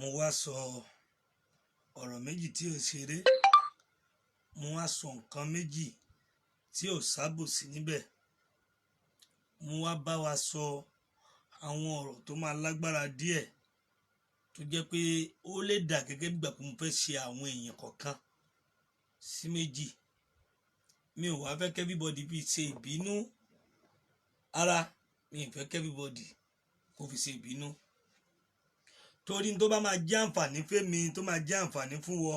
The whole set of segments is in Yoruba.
Mo wá sọ ọ̀rọ̀ méjì tí ò ṣeré. Mo wá sọ nǹkan méjì tí ò sábòsí níbẹ̀. Mo wá bá wa sọ àwọn ọ̀rọ̀ tó máa lágbára díẹ̀, tó jẹ́ pé ó lè dà gẹ́gẹ́ bí ìgbà pé mo fẹ́ ṣe àwọn èèyàn kọ̀ọ̀kan sí méjì. Mi ò wá fẹ́ kí everybody fi ṣe ìbínú ara mi. Ì fẹ́ kí everybody kó fi ṣe ìbínú, torí tó bá máa jẹ́ àǹfààní fẹ́mi, tó máa jẹ́ àǹfààní fún wọ,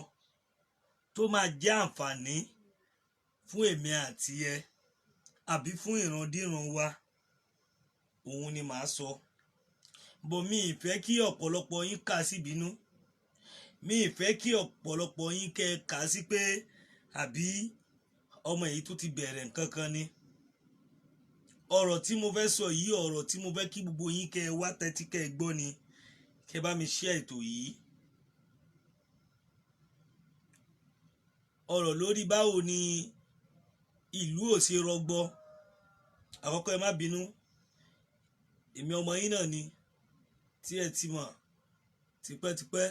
tó máa jẹ́ àǹfààní fún èmi àti ẹ, àbí fún ìrandíran wa, òun ni màá sọ bọ̀. Mi ì fẹ́ kí ọ̀pọ̀lọpọ̀ yín kà sí ìbínú. Mi ì fẹ́ kí ọ̀pọ̀lọpọ̀ yín kẹ́ ẹ kà sí pé àbí ọmọ yìí tó ti bẹ̀rẹ̀ nǹkan kan ni. Ọ̀rọ̀ tí mo fẹ́ sọ yìí, ọ̀rọ̀ tí mo fẹ́ kí gbogbo yín kẹ́ ẹ wá tẹ́tí kẹ́ ẹ gbọ́ ni. Kẹ́ bá mi share ètò yìí. Ọ̀rọ̀ lórí báwo ni ìlú ò ṣe rọgbọ. Àkọ́kọ́, ẹ má bínú, èmi ọmọ yín náà ni tí ẹ ti mọ̀ tipẹ́tipẹ́,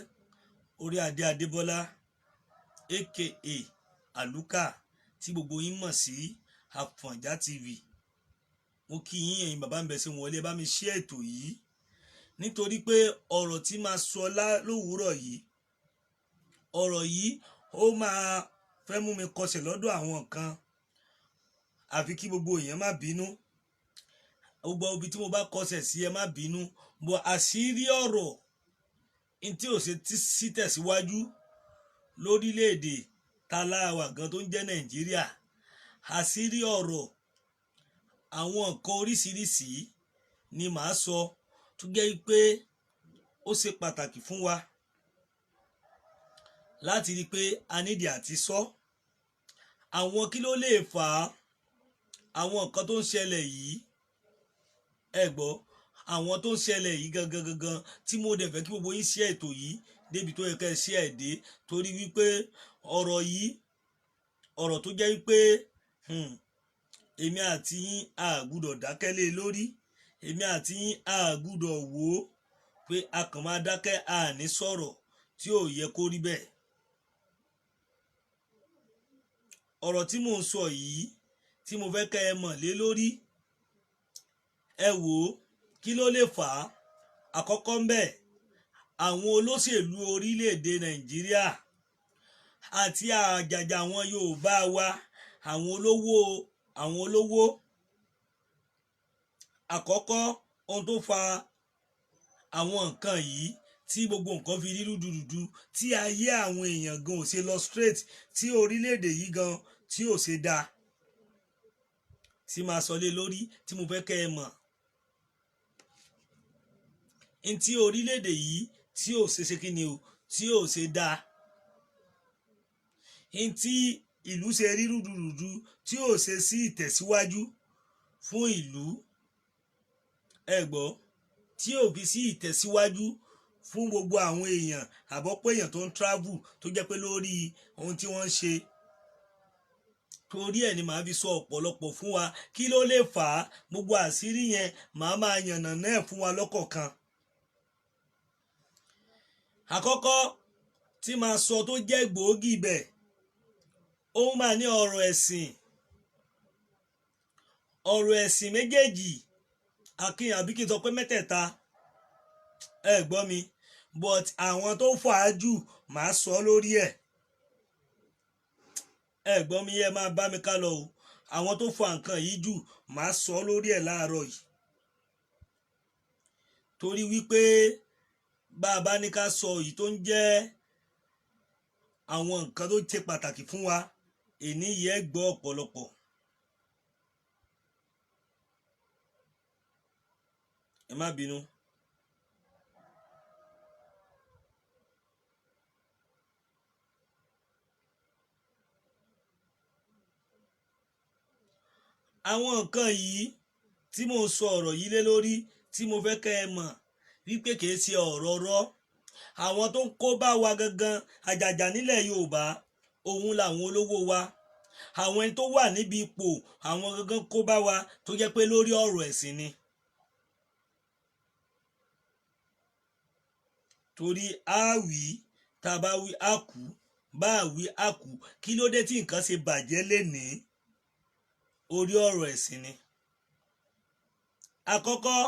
orí adé Adébọ́lá, aka Aluka, tí gbogbo yín mọ̀ sí Àfọ̀njá TV. Mo kí yín, ẹ̀yin bàbá mi, bẹ̀ sí wọlé. Ẹ bá mi share ètò yìí, nítorí pé ọ̀rọ̀ tí máa sọ lówùúrọ̀ yìí, ọ̀rọ̀ yìí ó máa fẹ́ mú mi kọsẹ̀ lọ́dọ̀ àwọn kan, àfi kí gbogbo èèyàn má bínú. Gbogbo ibi tí mo bá kọsẹ̀ sí, ẹ má bínú bọ̀. Àṣírí ọ̀rọ̀ tí ò ṣe sí tẹ̀síwájú lórílẹ̀‐èdè taláwà gan tó ń jẹ́ Nàìjíríà, àṣírí ọ̀rọ̀ àwọn nǹkan oríṣiríṣi ni màá sọ tó jẹ́ pé ó ṣe pàtàkì fún wa láti rí i pé a nídìí àti sọ àwọn kí ló lè fà á, àwọn nǹkan tó ń ṣẹlẹ̀ yìí. Ẹ gbọ́, àwọn tó ń ṣẹlẹ̀ yìí gangan gangan tí mo dẹ̀ fẹ́ kí gbogbo yín ṣe ètò yìí débi tó yẹ ká ẹ ṣe ẹ̀ dé, torí wípé ọ̀rọ̀ yìí, ọ̀rọ̀ tó jẹ́ wípé èmi àti yín a gbúdọ̀ dákẹ́ lé lórí. Èmi àti yín a gbúdọ̀ wò ó pé a kàn máa dákẹ́, a ní sọ̀rọ̀, tí ò yẹ kó rí bẹ́ẹ̀. Ọ̀rọ̀ tí mò ń sọ yìí tí mo fẹ́ kẹ́ ẹ mọ̀ lé lórí, ẹ wò ó, kí ló lè fà á? Àkọ́kọ́ ń bẹ̀, àwọn olóṣèlú orílẹ̀-èdè Nàìjíríà àti àjàjà àwọn Yorùbá wa, àwọn olówó, àwọn olówó. Àkọ́kọ́, ohun tó fa àwọn nǹkan yìí tí gbogbo nǹkan fi rí rúdurùdu, tí ayé àwọn èèyàn gan ò ṣe lọ straight, tí orílẹ̀-èdè yìí gan tí ò ṣe dáa, tí máa sọ lé lórí, tí mo fẹ́ kẹ́ ẹ mọ̀ n tí orílẹ̀-èdè yìí tí ò ṣe ṣe kí ni o, tí ò ṣe dáa, n tí ìlú ṣe rí rúdurùdu, tí ò ṣe sí ìtẹ̀síwájú fún ìlú, ẹ gbọ́, tí ò fi sí ìtẹ̀síwájú fún gbogbo àwọn èèyàn, àbọ̀pọ̀ èèyàn tó ń travel, tó jẹ́ pé lórí ohun tí wọ́n ń ṣe, torí ẹ̀ ni màá fi sọ ọ̀pọ̀lọpọ̀ fún wa kí ló lè fà á. Gbogbo àṣírí yẹn, màá máa yànnà náà fún wa lọ́kọ̀ọ̀kan. Àkọ́kọ́ tí màá sọ tó jẹ́ gbòógì ibẹ̀, ó máa ní ọ̀rọ̀ ẹ̀sìn. Ọ̀rọ̀ ẹ̀sìn méjèèjì, akin, àbí kí n sọ pé mẹ́tẹ̀ẹ̀ta, ẹ gbọ́ mi, but àwọn tó fà á jù, màá sọ lórí ẹ̀. Ẹ gbọ́ mi, ẹ máa bá mi ká lọ o. Àwọn tó fa nǹkan yìí jù, màá sọ lórí ẹ̀ láàárọ̀ yìí, torí wípé bá a bá ní ká sọ èyí tó ń jẹ́ àwọn nǹkan tó ṣe pàtàkì fún wa èní yìí, ẹ gbọ́ ọ̀pọ̀lọpọ̀. Ẹ má bínú. Àwọn nǹkan yìí tí mò ń sọ ọ̀rọ̀ yìí lé lórí, tí mo fẹ́ kẹ́ ẹ mọ̀ wípé kìí ṣe ọ̀rọ̀ rọ́, àwọn tó ń kó bá wa gangan, àjàjà nílẹ̀ Yorùbá, òun làwọn olówó wa, àwọn ẹni tó wà níbi ipò, àwọn gangan kó bá wa, tó jẹ́ pé lórí ọ̀rọ̀ ẹ̀sìn ni. Torí a wí, tá a bá wí a kú, bá a wí a kú. Kí ló dé tí nǹkan ṣe bàjẹ́ lénìí? Orí ọ̀rọ̀ ẹ̀sìn ni. Àkọ́kọ́,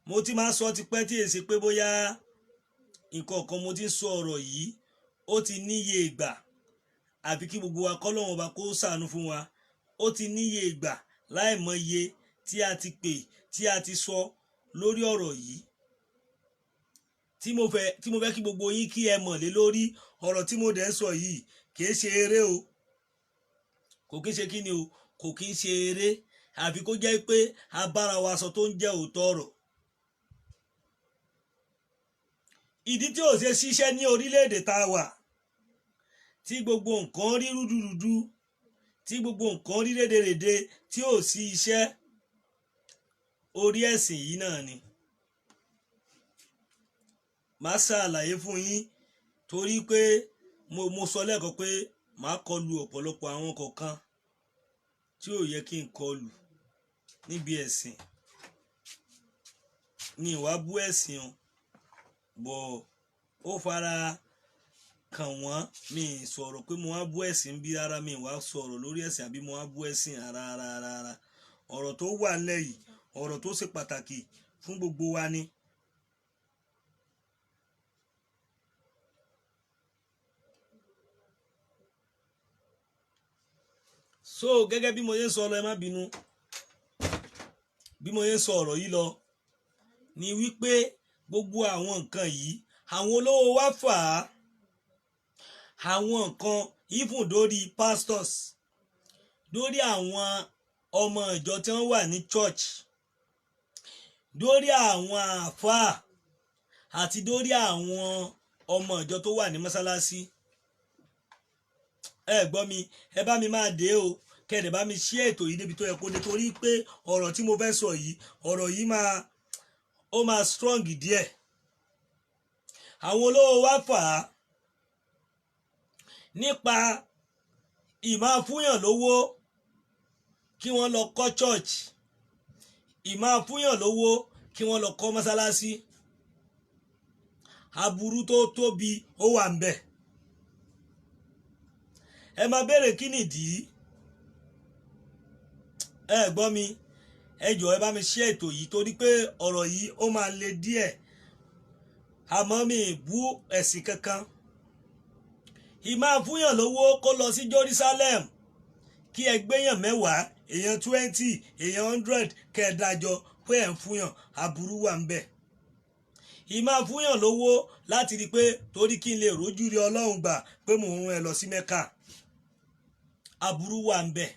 mo ti máa ń sọ tipẹ́ tí èsì pé bóyá nǹkan kan, mo ti ń sọ ọ̀rọ̀ yìí, ó ti níye ìgbà, àfi kí gbogbo wa kọ́lọ́hun Ọba kó ṣàánú fún wa. Ó ti níye ìgbà láìmọye tí a ti pè, tí a ti sọ lórí ọ̀rọ̀ yìí, tí mo fẹ́ kí gbogbo yín kí ẹ mọ̀ lé lórí. Ọ̀rọ̀ tí mo dẹ̀ ń sọ yìí kìí ṣe eré o. Kò kí ń ṣe kí ni o, kò kí ń ṣe eré, àfi kó jẹ́ pé a bára wa sọ tó ń jẹ́ òótọ́ ọ̀rọ̀. Ìdí tí ò ṣe ṣiṣẹ́ ní orílẹ̀-èdè tá a wà, tí gbogbo nǹkan rí rúdurùdu, tí gbogbo nǹkan rí rédèrèdè, tí ò sí iṣẹ́, orí ẹ̀sìn yìí náà ni. Màá ṣàlàyé fún yín, torí pé mo sọ lẹ́ẹ̀kan pé màá kọlu ọ̀pọ̀lọpọ̀ àwọn kọ̀ọ̀kan tí ò yẹ kí n kọlù níbi ẹ̀sìn. Ní ìwà bú ẹ̀sìn o, bọ̀ ó fara kàn wọ́n. Mi sọ̀rọ̀ pé mo wá bú ẹ̀sìn bí rárá, mi wá sọ̀rọ̀ lórí ẹ̀sìn àbí mo wá bú ẹ̀sìn rárá rárá rárá. Ọ̀rọ̀ tó wà nílẹ̀ yìí, ọ̀rọ̀ tó ṣe pàtàkì fún gbogbo wa ni. So gẹ́gẹ́ bí mo ṣe ń sọ lọ, ẹ má bínú, bí mo ṣe ń sọ ọ̀rọ̀ yìí lọ ni wípé gbogbo àwọn nǹkan yìí, àwọn olówó wa fà á, àwọn nǹkan even dórí pastors, dórí àwọn ọmọ ìjọ tí wọ́n wà ní church, dórí àwọn àáfàá àti dórí àwọn ọmọ ìjọ tó wà ní mọ́sálásí. Ẹ gbọ́ mi, ẹ bá mi máa dé o, kẹ́ẹ̀dẹ̀ bá mi ṣí ètò yìí débi tó yẹ kó dé, torí pé ọ̀rọ̀ tí mo fẹ́ sọ yìí, ọ̀rọ̀ yìí máa ó máa strong díẹ̀. Àwọn olówó wa fà á nípa ìmáa fúnyàn lówó kí wọ́n lọ kọ́ church, ìmáa fúnyàn lówó kí wọ́n lọ kọ́ mọ́sálásí. Aburú tó tóbi ó wà ń bẹ̀. Ẹ máa béèrè kí nìdí. Ẹ gbọ́ mi, ẹ jọ̀ọ́, ẹ bá mi ṣe ètò yìí, torí pé ọ̀rọ̀ yìí ó máa le díẹ̀, àmọ́ mi ì bú ẹ̀sìn kankan. Ìmáa fúnyàn lówó kó lọ sí Jerusalem, kí ẹ gbéyàn 10, èèyàn 20, èèyàn 100, kẹ́ ẹ dájọ́ pé ẹ̀ ń fúnyàn, aburú wà ń bẹ̀. Ìmáa fúnyàn lówó láti rí i pé torí kí n lè rójú rí Ọlọ́run gbà pé mò ń rán ẹ lọ sí Mẹ́kà, aburú wà ń bẹ̀.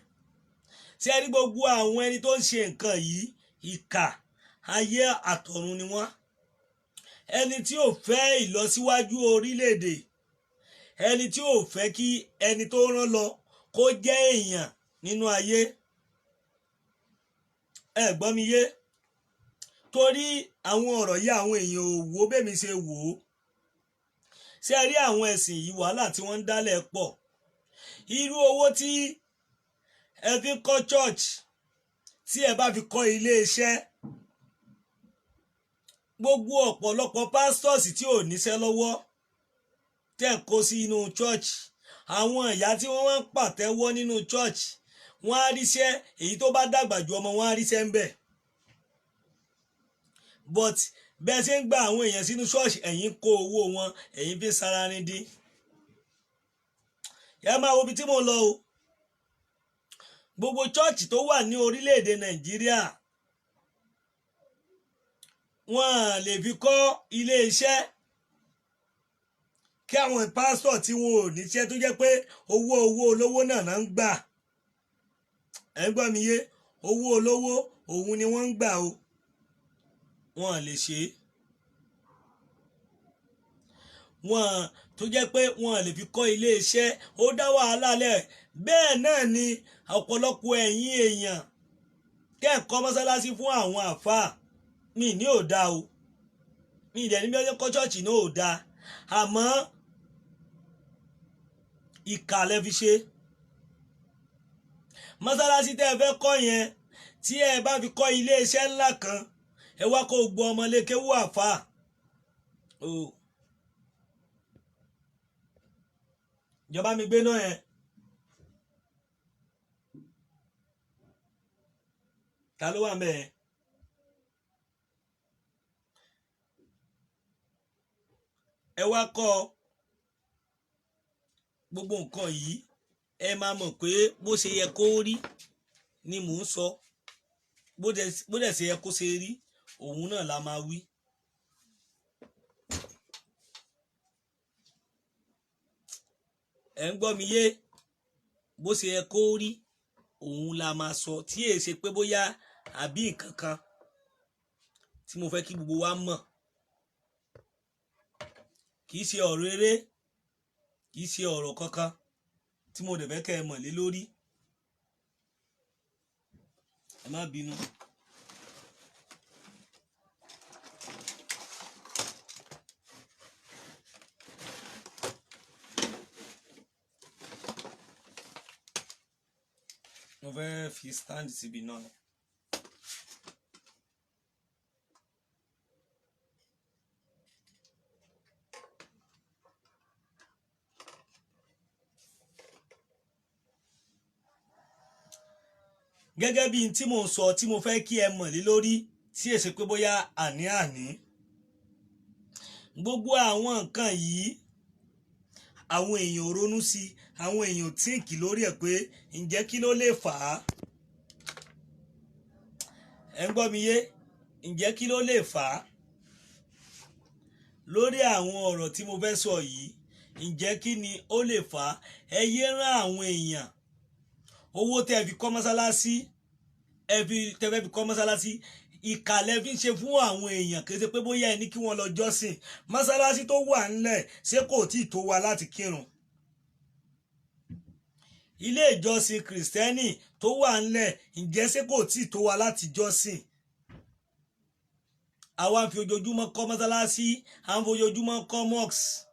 Tí ẹ rí gbogbo àwọn ẹni tó ń ṣe nǹkan yìí, ìkà ayé àtọ̀run ni wọ́n. Ẹni tí ò fẹ́ ìlọsíwájú orílẹ̀-èdè, ẹni tí ò fẹ́ kí ẹni tó rán lọ kó jẹ́ èèyàn nínú ayé. Ẹ gbọ́ mi yé? Torí àwọn ọ̀rọ̀ yìí, àwọn èèyàn ò wò bẹ́ẹ̀ mi ṣe wò ó. Ṣé ẹ rí àwọn ẹ̀sìn yìí, wàhálà tí wọ́n ń dálẹ̀ pọ̀. Irú owó tí ẹ fi ń kọ́ church, tí ẹ bá fi kọ́ ilé iṣẹ́, gbogbo ọ̀pọ̀lọpọ̀ pastors tí ò níṣẹ́ lọ́wọ́ tẹ̀ ń kó sí inú church, àwọn ìyá tí wọ́n wá ń pàtẹ́wọ́ nínú church, wọ́n á ríṣẹ́. Èyí tó bá dàgbà ju ọmọ wọn á ríṣẹ́ ń bẹ̀. But bẹ́ẹ̀ ṣe ń gba àwọn èèyàn sínú church, ẹ̀yin kó owó wọn, ẹ̀yin fi sara ní dín. Ẹ máa wo ibi tí mò ń lọ o. Gbogbo church tó wà ní orílẹ̀-èdè Nàìjíríà, wọ́n lè fi kọ́ ilé iṣẹ́ kí àwọn pásítọ̀ tí wọn ò níṣẹ́, tó jẹ́ pé owó olówó náà ń gbà. Ẹ gbọ́ mi yé? Owó olówó òun ni wọ́n ń gbà o. Wọ́n lè ṣe é, wọ́n tó jẹ́ pé wọ́n lè fi kọ́ ilé iṣẹ́. Ó dá wàhálà lẹ̀. Bẹ́ẹ̀ náà ni ọ̀pọ̀lọpọ̀ ẹ̀yin èèyàn kẹ́ẹ̀kọ́ mọ́sálásí fún àwọn àfáà. Mi ní ò dáa o, mi ìdẹ̀ níbi ọjọ́ kọ́ ṣọ́ọ̀ṣì náà ò dáa, àmọ́ ìkà lẹ fi ṣe. Mọ́sálásí tẹ́ ẹ fẹ́ kọ́ yẹn, tí ẹ bá fi kọ́ ilé iṣẹ́ ńlá kan, ẹ wá kó gbọ́ ọmọlékéwú àfáà. O ìjọba mi gbé náà yẹn. Ta ló wà mẹ́ẹ̀? Ẹ wá kọ́ gbogbo nǹkan yìí, ẹ máa mọ̀ pé bó ṣe yẹ kó rí ni mò ń sọ, bó dẹ̀ ṣe yẹ kó ṣe rí òun náà la máa wí. Ẹ ń gbọ́ mi yé? Bó ṣe yẹ kó rí òun la máa sọ, tí èè ṣe pé bóyá àbí nǹkan kan tí mo fẹ́ kí gbogbo wa mọ̀. Kì í ṣe ọ̀rọ̀ eré, kì í ṣe ọ̀rọ̀ kankan tí mo dẹ̀ fẹ́ kẹ́ ẹ mọ̀ lé lórí. Ẹ má bínú. Mo fẹ́ fi stand síbi náà. Gẹ́gẹ́ bí n tí mo ń sọ, tí mo fẹ́ kí ẹ mọ̀ lé lórí, tí èsì pé bóyá àní-àní, gbogbo àwọn nǹkan yìí, àwọn èèyàn ò ronú sí, àwọn èèyàn think lórí ẹ̀ pé ǹjẹ́ kí ló lè fà á. Ẹ ń gbọ́ mi yé? Ǹjẹ́ kí ló lè fà á? Lórí àwọn ọ̀rọ̀ tí mo fẹ́ sọ yìí, ǹjẹ́ kí ni ó lè fà á? Ẹ yé rán àwọn èèyàn. Owó tẹ́ ẹ fi kọ́ mọ́sálásí, ẹ fi tẹ́ ẹ fi kọ́ mọ́sálásí, ìkàlẹ̀ fi ń ṣe fún àwọn èèyàn. Kì í ṣe pé bóyá ẹ ní kí wọ́n lọ jọ́sìn. Mọ́sálásí tó wà ńlẹ̀, ṣé kò tí ì tó wa láti kírun? Ilé ìjọsìn Kìrìsìtẹ́nì tó wà ńlẹ̀, ǹjẹ́ ṣé kò tí ì tó wa láti jọ́sìn? Àwa ń fi ojoojúmọ́ kọ́ mọ́sálásí, à ń fi ojoojúmọ́ kọ́ mosque.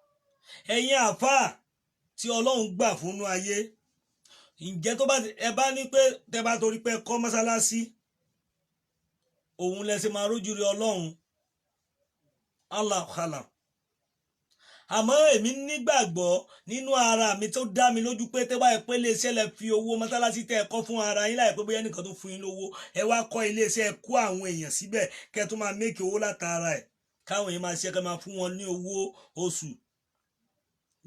Ẹ̀yin àáfàá tí Ọlọ́run gbà fúnnú ayé, ǹjẹ́ tó bá ẹ bá ní pé tẹ́ bá torí pé kọ́ mọ́sálásí òun lẹ ṣe máa rójú rí Ọlọ́run, Allah alam. Àmọ́ èmi nígbàgbọ́ nínú ara mi tó dá mi lójú pé tẹ́ bá yẹ pé iléeṣẹ́ lẹ fi owó mọ́sálásí tẹ́ ẹ kọ́ fún ara yín, láì pé bóyá ẹnìkan tó fún yín lówó, ẹ wá kọ́ iléeṣẹ́, ẹ kó àwọn èèyàn síbẹ̀, kẹ́ tó máa make owó látara ẹ̀, káwọn èèyàn máa ṣe, kẹ́ máa fún wọn ní owó oṣù.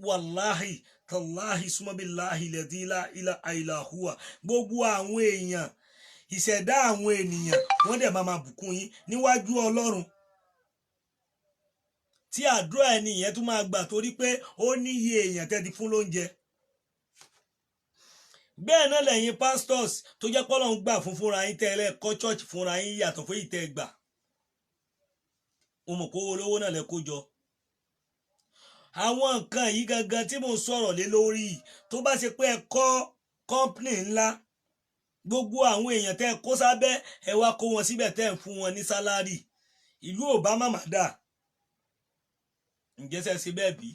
Wàláhì tàláhì súnmọ́bíláhì lẹ́dínlá ilà àìlàhùwà, gbogbo àwọn èèyàn, ìṣẹ̀dá àwọn ènìyàn, wọ́n dẹ̀ máa máa bùkún yín níwájú Ọlọ́run, tí àdúrà ẹni yẹn tún máa gbà, torí pé ó níye èèyàn tẹ́ ti fún lóúnjẹ. Bẹ́ẹ̀ náà lẹ́yìn pastors tó jẹ́ pọ́lọ́ ń gbà fún fúnra yín, tẹ́lẹ̀ kọ́ church fúnra yín, yàtọ̀ fún ìtẹ́ gbà. Mo mọ̀ kó owó olówó náà lẹ kó jọ. Àwọn nǹkan yìí gangan tí mo ń sọ̀rọ̀ lé lórí, tó bá ṣe pé ẹ kọ́ company ńlá, gbogbo àwọn èèyàn tẹ́ ẹ kó sábẹ́, ẹ wá kó wọn síbẹ̀, tẹ́ ẹ ń fún wọn ní salary, ìlú ò bá màmá dà. Ǹjẹ́ ṣe ṣe bẹ́ẹ̀ bí?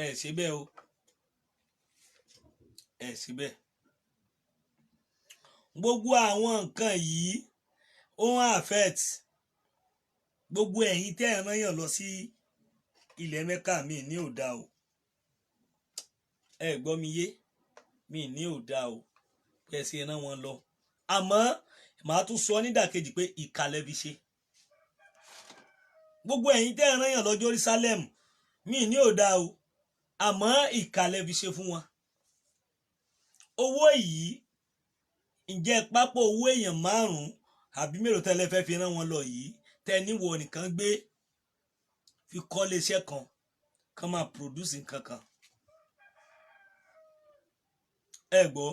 Ẹ ṣe bẹ́ẹ̀ o, ẹ ṣe bẹ́ẹ̀. Gbogbo àwọn nǹkan yìí, ó ń affect gbogbo ẹ̀yin tẹ́ ẹ̀ rán yàn lọ sí ilẹ̀ Mẹ́kà. Mi ní ò dáa o, ẹ gbọ́ mi yé? Mi ní ò dáa o pé ẹ ṣe rán wọn lọ, àmọ́ màá tún sọ nídàkejì pé ìkàlẹ̀ fi ṣe. Gbogbo ẹ̀yin tẹ́ ẹ̀ rán yàn lọ Jerusalem, mi ní ò dáa o, àmọ́ ìkàlẹ̀ fi ṣe fún wọn. Owó yìí, ǹjẹ́ pápọ̀ owó èèyàn márùn-ún àbí mélòó tẹ́lẹ̀ fẹ́ fi rán wọn lọ yìí, tẹ́ níwọ̀ nìkan gbé fi kọ́ iléeṣẹ́ kan kan máa produce nǹkan kan? Ẹ gbọ́,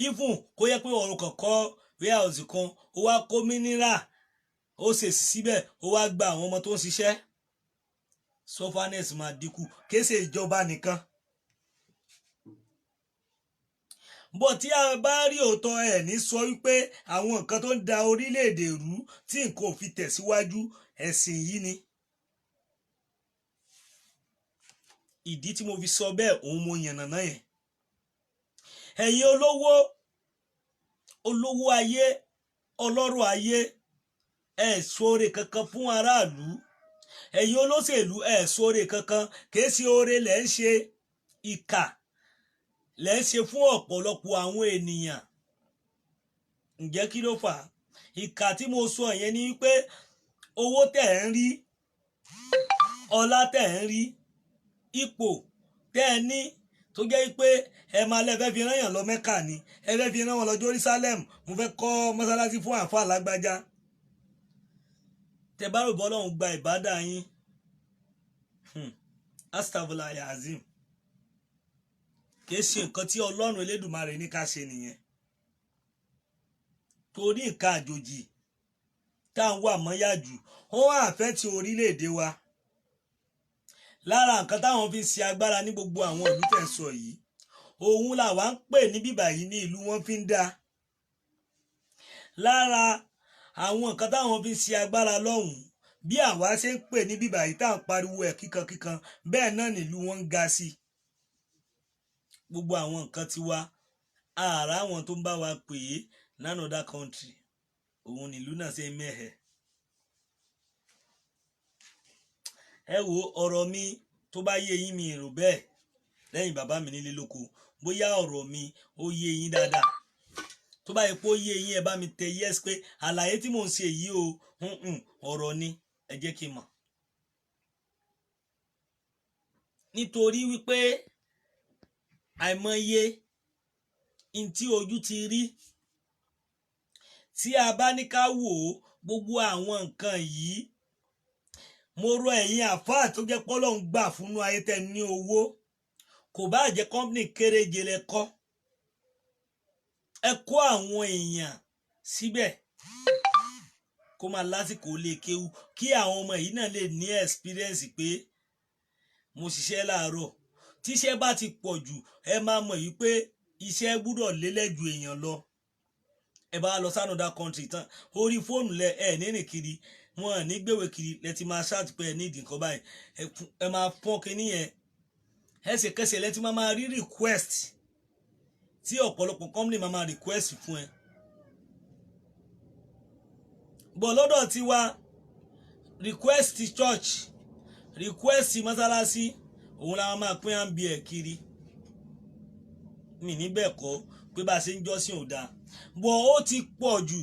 even kó yẹ pé ọ̀rọ̀ kan kọ́ warehouse kan, ó wá kó mineral, ó ṣèṣì síbẹ̀, ó wá gba àwọn ọmọ tó ń ṣiṣẹ́, sufferness máa dínkù. Kéṣe ìjọba nìkan bọ́. Tí a bá rí òótọ́, ẹ̀ ní sọ wípé àwọn nǹkan tó ń da orílẹ̀-èdè rú tí nǹkan ò fi tẹ̀síwájú, ẹ̀sìn yìí ni. Ìdí tí mo fi sọ bẹ́ẹ̀, òun mo yànnàná yẹn. Ẹ̀yin olówó, olówó ayé, ọlọ́rọ̀ ayé, ẹ̀ sóore kankan fún aráàlú. Ẹ̀yin olóṣèlú, ẹ̀ sóore kankan. Kìí ṣe oore lẹ́ ń ṣe, ìkà lẹ́ ń ṣe fún ọ̀pọ̀lọpọ̀ àwọn ènìyàn. Ǹjẹ́ kí ló fà á? Ìkà tí mo sọ yẹn ni wípé owó tẹ̀ ń rí, ọlá tẹ̀ ń rí, ipò tẹ́ ẹ ní, tó jẹ́ pé ẹ máa lẹ́ fẹ́ fi rán yàn lọ Mẹ́kà ni, ẹ fẹ́ fi rán wọn lọ Jerusalem, mo fẹ́ kọ́ mọ́sálásí fún àáfàá lágbájá. Tẹ bá rò bọ́ Ọlọ́run gba ìbádà yín, astagfirullah azim, kìí ṣe nǹkan tí Ọlọ́run Elédùmarè ní ká ṣe nìyẹn. Torí nǹkan àjòjì tá à ń wà mọ́yà jù, ó àfẹ́ ti orílẹ̀-èdè wa. Lára nǹkan táwọn fi ń ṣe agbára ní gbogbo àwọn ìlú tẹ̀ ń sọ yìí, òun làwa ń pè ní bíbà yìí ní ìlú wọn fi ń dá. Lára àwọn nǹkan táwọn fi ń ṣe agbára lọ́hùn-ún, bí àwa ṣe ń pè ní bíbà yìí, tá à ń pariwo ẹ̀ kíkankíkan, bẹ́ẹ̀ náà nílùú wọn ń ga sí. Gbogbo àwọn nǹkan tiwa, ààrà àwọn tó ń bá wa pè é none other country, òun nílùú náà ṣe ń mẹ́hẹ̀. Ẹ wo ọ̀rọ̀ mi, tó bá yé yín, mi rò bẹ́ẹ̀ lẹ́yìn bàbá mi nílé lóko. Bóyá ọ̀rọ̀ mi ó yé yín dáadáa. Tó bá yẹ kó yé yín, ẹ bá mi tẹ yes pé àlàyé tí mò ń ṣe yìí o, ọ̀rọ̀ ni, ẹ jẹ́ kí n mọ̀. Nítorí wípé àìmọye n tí ojú ti rí, tí a bá ní ká wò ó, gbogbo àwọn nǹkan yìí, mo rọ ẹ̀yin àfáà tó jẹ́ pọ́lọ́hún gbà fúnú ayé tẹ́ ní owó, kò bá jẹ́ company kéréje lẹ kọ́, ẹ kó àwọn èèyàn síbẹ̀ kó máa lásìkò lè kéwu, kí àwọn ọmọ yìí náà lè ní experience pé mo ṣiṣẹ́ láàárọ̀. Tíṣẹ́ bá ti pọ̀ jù, ẹ máa mọ̀ yìí pé iṣẹ́ gbúdọ̀ lélẹ̀ ju èèyàn lọ. Ẹ bá lọ sí another country tán, orí fóònù lẹ ẹ nírìn kiri, wọn ní gbèwé kiri, lẹ ti máa ṣáàtì pé ẹ ní ìdí nǹkan báyìí, ẹ máa fọ́n kínní yẹn ẹsẹ̀kẹsẹ̀. Lẹ ti máa rí request tí ọ̀pọ̀lọpọ̀ company máa request fún ẹ. Bọ̀ lọ́dọ̀ tiwa, request church, request mọ́sálásí, òun la máa pín àǹbí ẹ̀ kiri. Mi níbẹ̀ kọ́ pé bá a ṣe ń jọ́sìn ò dáa, bọ̀ ó ti pọ̀ jù.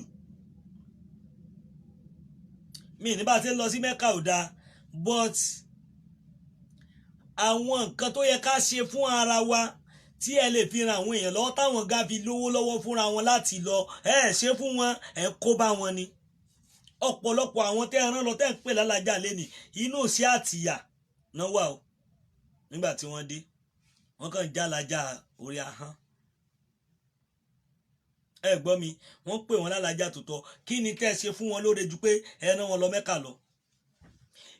Mi ní bá a ṣe ń lọ sí Mẹ́kà ò dáa, but àwọn nǹkan tó yẹ ká ṣe fún ara wa tí ẹ lè fi ran àwọn èèyàn lọ́wọ́, táwọn ga fi lówó lọ́wọ́ fúnra wọn láti lọ, ẹ ṣe fún wọn, ẹ kó bá wọn ni. Ọ̀pọ̀lọpọ̀ àwọn tẹ́ ẹ rán lọ, tẹ́ ẹ ń pè lálájà lẹ́nìí, inú sí àtìyà náà wà o. Nígbà tí wọ́n dé, wọ́n kàn já orí ahọ́n. Ẹ gbọ́ mi, wọ́n pè wọ́n lálájà tó tọ́. Kí ni tẹ́ ẹ ṣe fún wọn lóore ju pé ẹ rán wọn lọ Mẹ́kà lọ?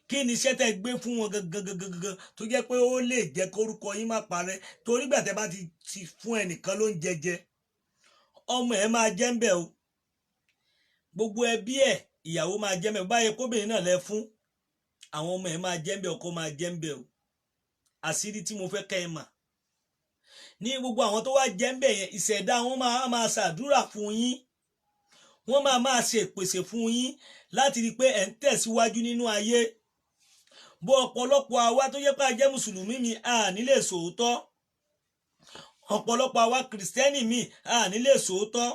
Kí ni iṣẹ́ tẹ́ gbé fún wọn gangan gangan gangan tó jẹ́ pé ó lè jẹ́ kórúkọ yín má parẹ́? Torí gbà tẹ́ bá ti fún ẹnìkan ló ń jẹjẹ, ọmọ ẹ máa jẹ́ ń bẹ̀ o, gbogbo ẹbí ẹ, ìyàwó máa jẹ́ ń bẹ̀. Báyìí kóbìnrin náà lẹ fún, àwọn ọmọ ẹ máa jẹ́ ń bẹ̀, ọkọ máa jẹ́ ń bẹ̀ o. Àṣírí tí mo fẹ́ kẹ́ ẹ mà ní, gbogbo àwọn tó wá jẹ́ ń bẹ̀ yẹn, ìṣẹ̀dá wọn máa máa ṣàdúrà fún yín, wọ́n máa máa ṣe ìpèsè fún yín láti rí i pé ẹ̀ ń tẹ̀síwájú nínú ayé. Bó ọ̀pọ̀lọpọ̀ àwa tó yẹ pé a jẹ́ mùsùlùmí mi, a ní lè sòótọ́. Ọ̀pọ̀lọpọ̀ àwa kìrìsìtẹ́nì mi, a ní lè sòótọ́.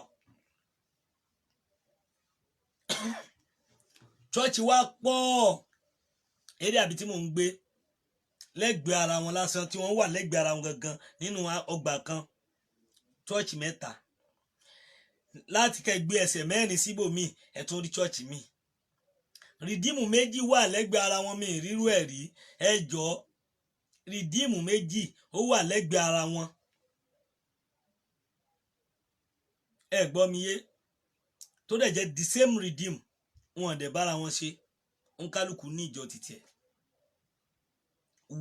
Chọ́ọ̀chì wa pọ̀ eré àbí tí mò ń gbé, lẹ́gbẹ̀ẹ́ ara wọn lásán tí wọ́n wà, lẹ́gbẹ̀ẹ́ ara wọn gangan nínú ọgbà kan, chọ́ọ̀chì mẹ́ta. Láti kẹ́ gbé ẹsẹ̀ mẹ́rin síbòmíì, ẹ̀ tún rí chọ́ọ̀chì míì. Redeem méjì wà lẹ́gbẹ̀ẹ́ ara wọn, mi ìrírú ẹ̀ rí. Ẹ jọ, Redeem méjì ó wà lẹ́gbẹ̀ẹ́ ara wọn. Ẹ gbọ́ mi yé? Tó dẹ̀ jẹ́ the same Redeem, wọn dẹ̀ bára wọn ṣe, nkálukú ní ìjọ títí ẹ̀.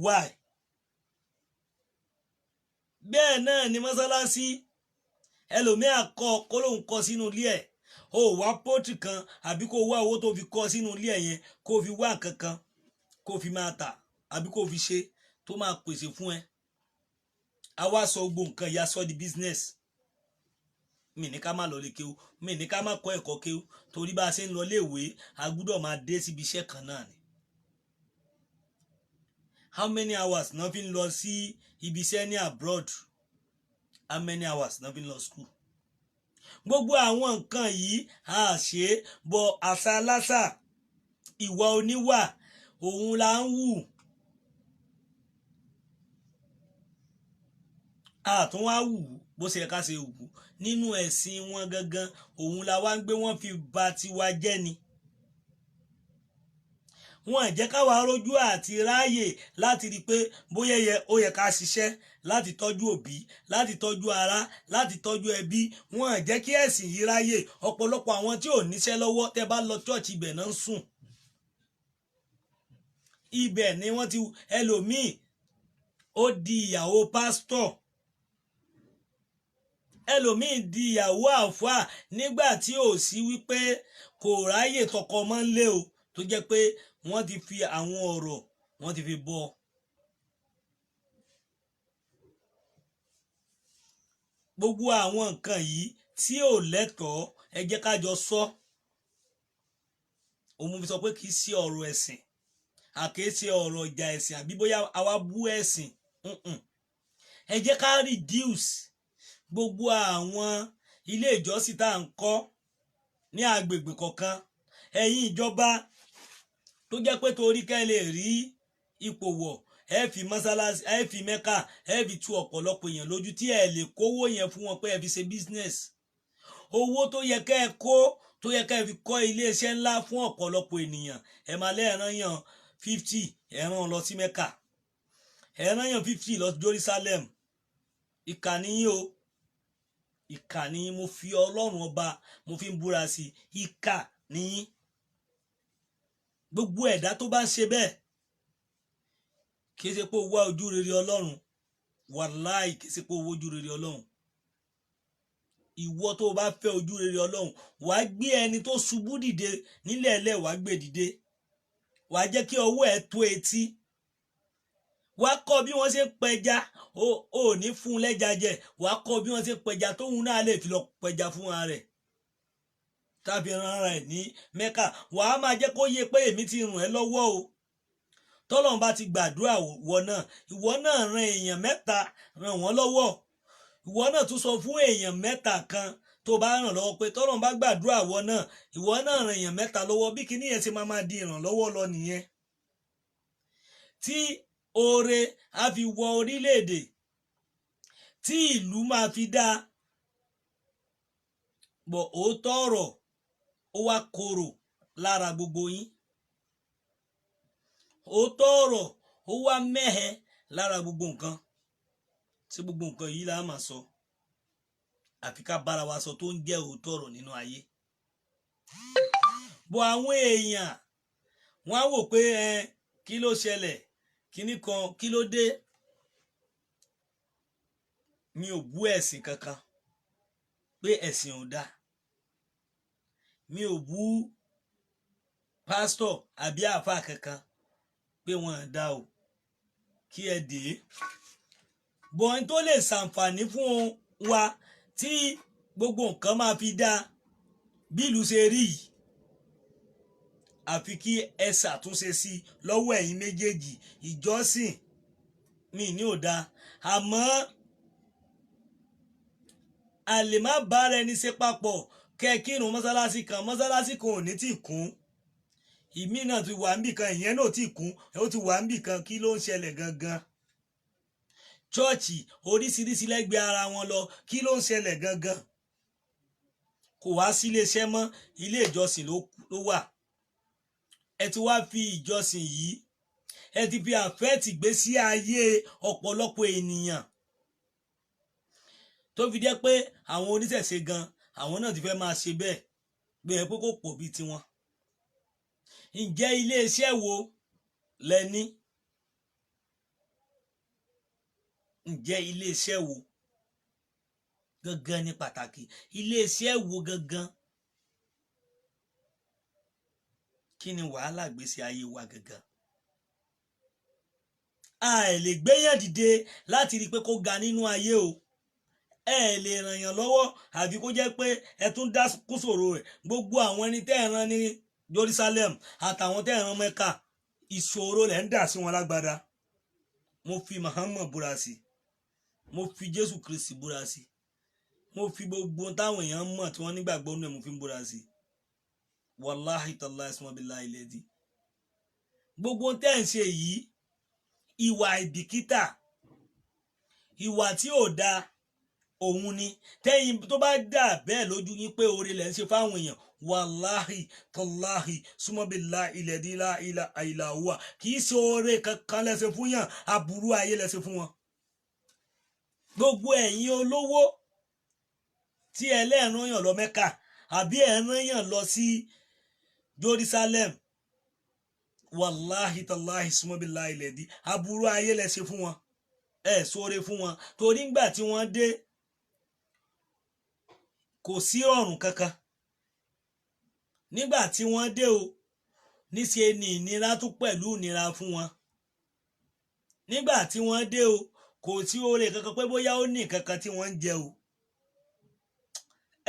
Why? Bẹ́ẹ̀ náà ni mọ́sálásí. Ẹlòmíà kọ́ kó lóun kọ́ sínú ilé ẹ̀, o wá pọ́tì kan àbí kó wá owó tó fi kọ́ sínú ilé ẹ̀ yẹn, kó fi wá nǹkan kan kó fi máa tà àbí kó fi ṣe tó máa pèsè fún ẹ. A wá sọ gbogbo nǹkan ìyá sọ di business. Mi ní ká má lọ lè kéwú, mi ní ká má kọ́ ẹ̀kọ́ kéwú, torí bá a ṣe ń lọ léèwé, a gbúdọ̀ máa dé síbi iṣẹ́ kan náà ni. How many hours náà fi ń lọ sí ibi iṣẹ́ ní abroad? How many hours náà fi ń lọ school? Gbogbo àwọn nǹkan yìí a ṣe bọ àṣà aláṣà, ìwà oníwà òun là ń wù. Àtún wá wù bó ṣe yẹ ká ṣe wù nínú ẹ̀sìn wọn gangan, òun la wá ń gbé wọ́n fi ba tiwa jẹ́ ni. Wọn jẹ́ káwa rójú àti ráàyè láti rí i pé bóyá ó yẹ ká ṣiṣẹ́ láti tọ́jú òbí, láti tọ́jú ará, láti tọ́jú ẹbí. Wọn jẹ́ kí ẹ̀sìn yìí ráyè. Ọ̀pọ̀lọpọ̀ àwọn tí ò níṣẹ́ lọ́wọ́, tẹ́ bá lọ church, ibẹ̀ náà ń sùn, ibẹ̀ ni wọ́n ti. Ẹlòmíì ó di ìyàwó pásítọ̀, ẹlòmíì di ìyàwó àfáà nígbà tí ò sí wípé kò ráyè tọkọ mọ́ ń lé o, tó jẹ́ pé wọ́n ti fi àwọn ọ̀rọ̀ wọ́n ti fi bọ́. Gbogbo àwọn nǹkan yìí tí ò lẹ́tọ̀ọ́, ẹ jẹ́ ká jọ sọ. Òun fi sọ pé kì í ṣe ọ̀rọ̀ ẹ̀sìn, àkèé ṣe ọ̀rọ̀ ìjà ẹ̀sìn, àbí bóyá àwa bú ẹ̀sìn. Ẹ jẹ́ ká reduce gbogbo àwọn ilé ìjọsìn tá à ń kọ́ ní agbègbè kọ̀ọ̀kan. Ẹ̀yin ìjọba tó jẹ́ pé torí kẹ́ lè rí ipò wọ̀, ẹ fi mọ́sálásí, ẹ fi Mẹ́kà, ẹ fi tu ọ̀pọ̀lọpọ̀ èèyàn lójú, tí ẹ lè kówó yẹn fún wọn pé ẹ fi ṣe business. Owó tó yẹ kẹ́ ẹ kó, tó yẹ kẹ́ ẹ fi kọ́ iléeṣẹ́ ńlá fún ọ̀pọ̀lọpọ̀ ènìyàn, ẹ máa lẹ́ẹ̀rán yàn 50, ẹ̀ràn lọ sí Mẹ́kà, ẹ̀ràn yàn 50 lọ sí Jerusalem. Ìkà nìyí o, ìkà nìyí. Mo fi Ọlọ́run ọba mo fi ń búra sí, ìkà nìyí. Gbogbo ẹ̀dá tó bá ń ṣe bẹ́ẹ̀, kì í ṣe pé ó wá ojú rere Ọlọ́run. Wàláì, kì í ṣe pé ó wá ojú rere Ọlọ́run. Ìwọ tó o bá fẹ́ ojú rere Ọlọ́run, wàá gbé ẹni tó ṣubú dìde nílẹ̀ ẹlẹ́, wàá gbé dìde, wàá jẹ́ kí ọwọ́ ẹ̀ tó etí, wàá kọ́ bí wọ́n ṣe ń pẹja. Ò ní fún un lẹ́ja jẹ, wàá kọ́ bí wọ́n ṣe ń pẹja tóun náà lè fi lọ pẹja fún ara rẹ̀ tàbí ran ara ẹ̀ ní Mẹ́kà. Wàá máa jẹ́ kó yé pé èmi ti ràn ẹ́ lọ́wọ́ o. Tọ́lọ́run bá ti gbàdúrà wọ náà, ìwọ náà ran èèyàn mẹ́ta, ràn wọ́n lọ́wọ́. Ìwọ náà tún sọ fún èèyàn mẹ́ta kan tó bá ràn lọ́wọ́ pé tọ́lọ́run bá gbàdúrà wọ náà, ìwọ náà ran èèyàn mẹ́ta lọ́wọ́. Bí kinní yẹn ṣe máa máa di ìrànlọ́wọ́ lọ nìyẹn, tí oore á fi wọ orílẹ̀-èdè, tí ìlú máa fi dáa. Bọ̀ òótọ́ ọ̀rọ̀ ó wá korò lára gbogbo yín, òótọ́ ọ̀rọ̀ ó wá mẹ́hẹ lára gbogbo nǹkan. Tí gbogbo nǹkan yìí là á máa sọ, àfi ká bára wa sọ tó ń jẹ́ òótọ́ ọ̀rọ̀ nínú ayé. Bọ̀ àwọn èèyàn wọ́n á wò pé ẹ kí ló ṣẹlẹ̀, kíní kan, kí ló dé? Mi ò bú ẹ̀sìn kankan pé ẹ̀sìn ò dáa, mi ò bú pásítọ̀ àbí àáfàá kankan pé wọn à dá o, kí ẹ dé bọ̀n tó lè ṣàǹfààní fún wa tí gbogbo nǹkan máa fi dáa bí ìlú ṣe rí yìí, àfi kí ẹ ṣàtúnṣe sí i lọ́wọ́ ẹ̀yin méjèèjì. Ìjọsìn mi ní ò dáa, àmọ́ a lè má bára ẹni ṣe papọ̀. Kẹ́ kírun mọ́sálásí kan, mọ́sálásí kan ò ní tì kún, ìmí náà ti wà níbì kan, ìyẹn náà ti kún, ó ti wà níbì kan. Kí ló ń ṣẹlẹ̀ gangan? Chọ́ọ̀chì oríṣiríṣi lẹ́gbẹ̀ẹ́ ara wọn lọ, kí ló ń ṣẹlẹ̀ gangan? Kò wá sí iléeṣẹ́ mọ́, ilé ìjọsìn ló wà. Ẹ ti wá fi ìjọsìn yìí, ẹ ti fi àfẹ́ẹ̀tì gbé sí ayé ọ̀pọ̀lọpọ̀ ènìyàn, tó fi jẹ́ pé àwọn oníṣẹ̀ṣe gan, àwọn náà ti fẹ́ máa ṣe bẹ́ẹ̀ gbé ẹ pé kò pọ̀ bíi tiwọn. Ǹjẹ́ iléeṣẹ́ wo lẹ ní? Ǹjẹ́ iléeṣẹ́ wo gangan ní pàtàkì? Iléeṣẹ́ wo gangan? Kí ni wàhálà gbèsè ayé wa gangan? A lè gbéyàn dìde láti rí i pé kó ga nínú ayé o. Ẹ lè ràn yàn lọ́wọ́ àfi kó jẹ́ pé ẹ tún dá kúsòrò rẹ̀. Gbogbo àwọn ẹni tẹ́ ẹ rán ní Jerusalem àtàwọn tẹ́ ẹ rán Mẹ́kà, ìṣòro lẹ̀ ń dà sí wọn lágbádá. Mo fi Muhammad búra sí, mo fi Jésù Kristi búra sí, mo fi gbogbo táwọn èèyàn mọ̀ tí wọ́n nígbàgbọ́ nínú ẹ̀, mo fi ń búra sí. Wàláhì tàláhì sùmọ́bìlá ilẹ̀ dí. Gbogbo tẹ́ ń ṣe yìí, ìwà àìbìkítà, ìwà tí ò dáa òun ni. Tẹ́yìn tó bá dà bẹ́ẹ̀ lójú yín pé oore lẹ̀ ń ṣe fáwọn èèyàn, wàláhì tàláhì sùmọ́bìlá ilẹ̀ dí láìlà àìlàwà, kì í ṣe oore kankan lẹ́sẹ̀ fún yàn, aburú ayé lẹ́sẹ̀ fún wọn. Gbogbo ẹ̀yin olówó tí ẹlẹ́ẹ̀rán yàn lọ Mẹ́kà àbí ẹ̀rán yàn lọ sí Jerusalem, wàláhì tàláhì sùmọ́bìlá ilẹ̀ dí, aburú ayé lẹ́sẹ̀ fún wọn, ẹ̀ sóore fún wọn. Torí ńgbà tí wọ́n dé, kò sí ọ̀run kankan. Nígbà tí wọ́n dé o, níṣe ni ìnira tún pẹ̀lú ìnira fún wọn. Nígbà tí wọ́n dé o, kò sí oore kankan pé bóyá ó ní kankan tí wọ́n ń jẹ o.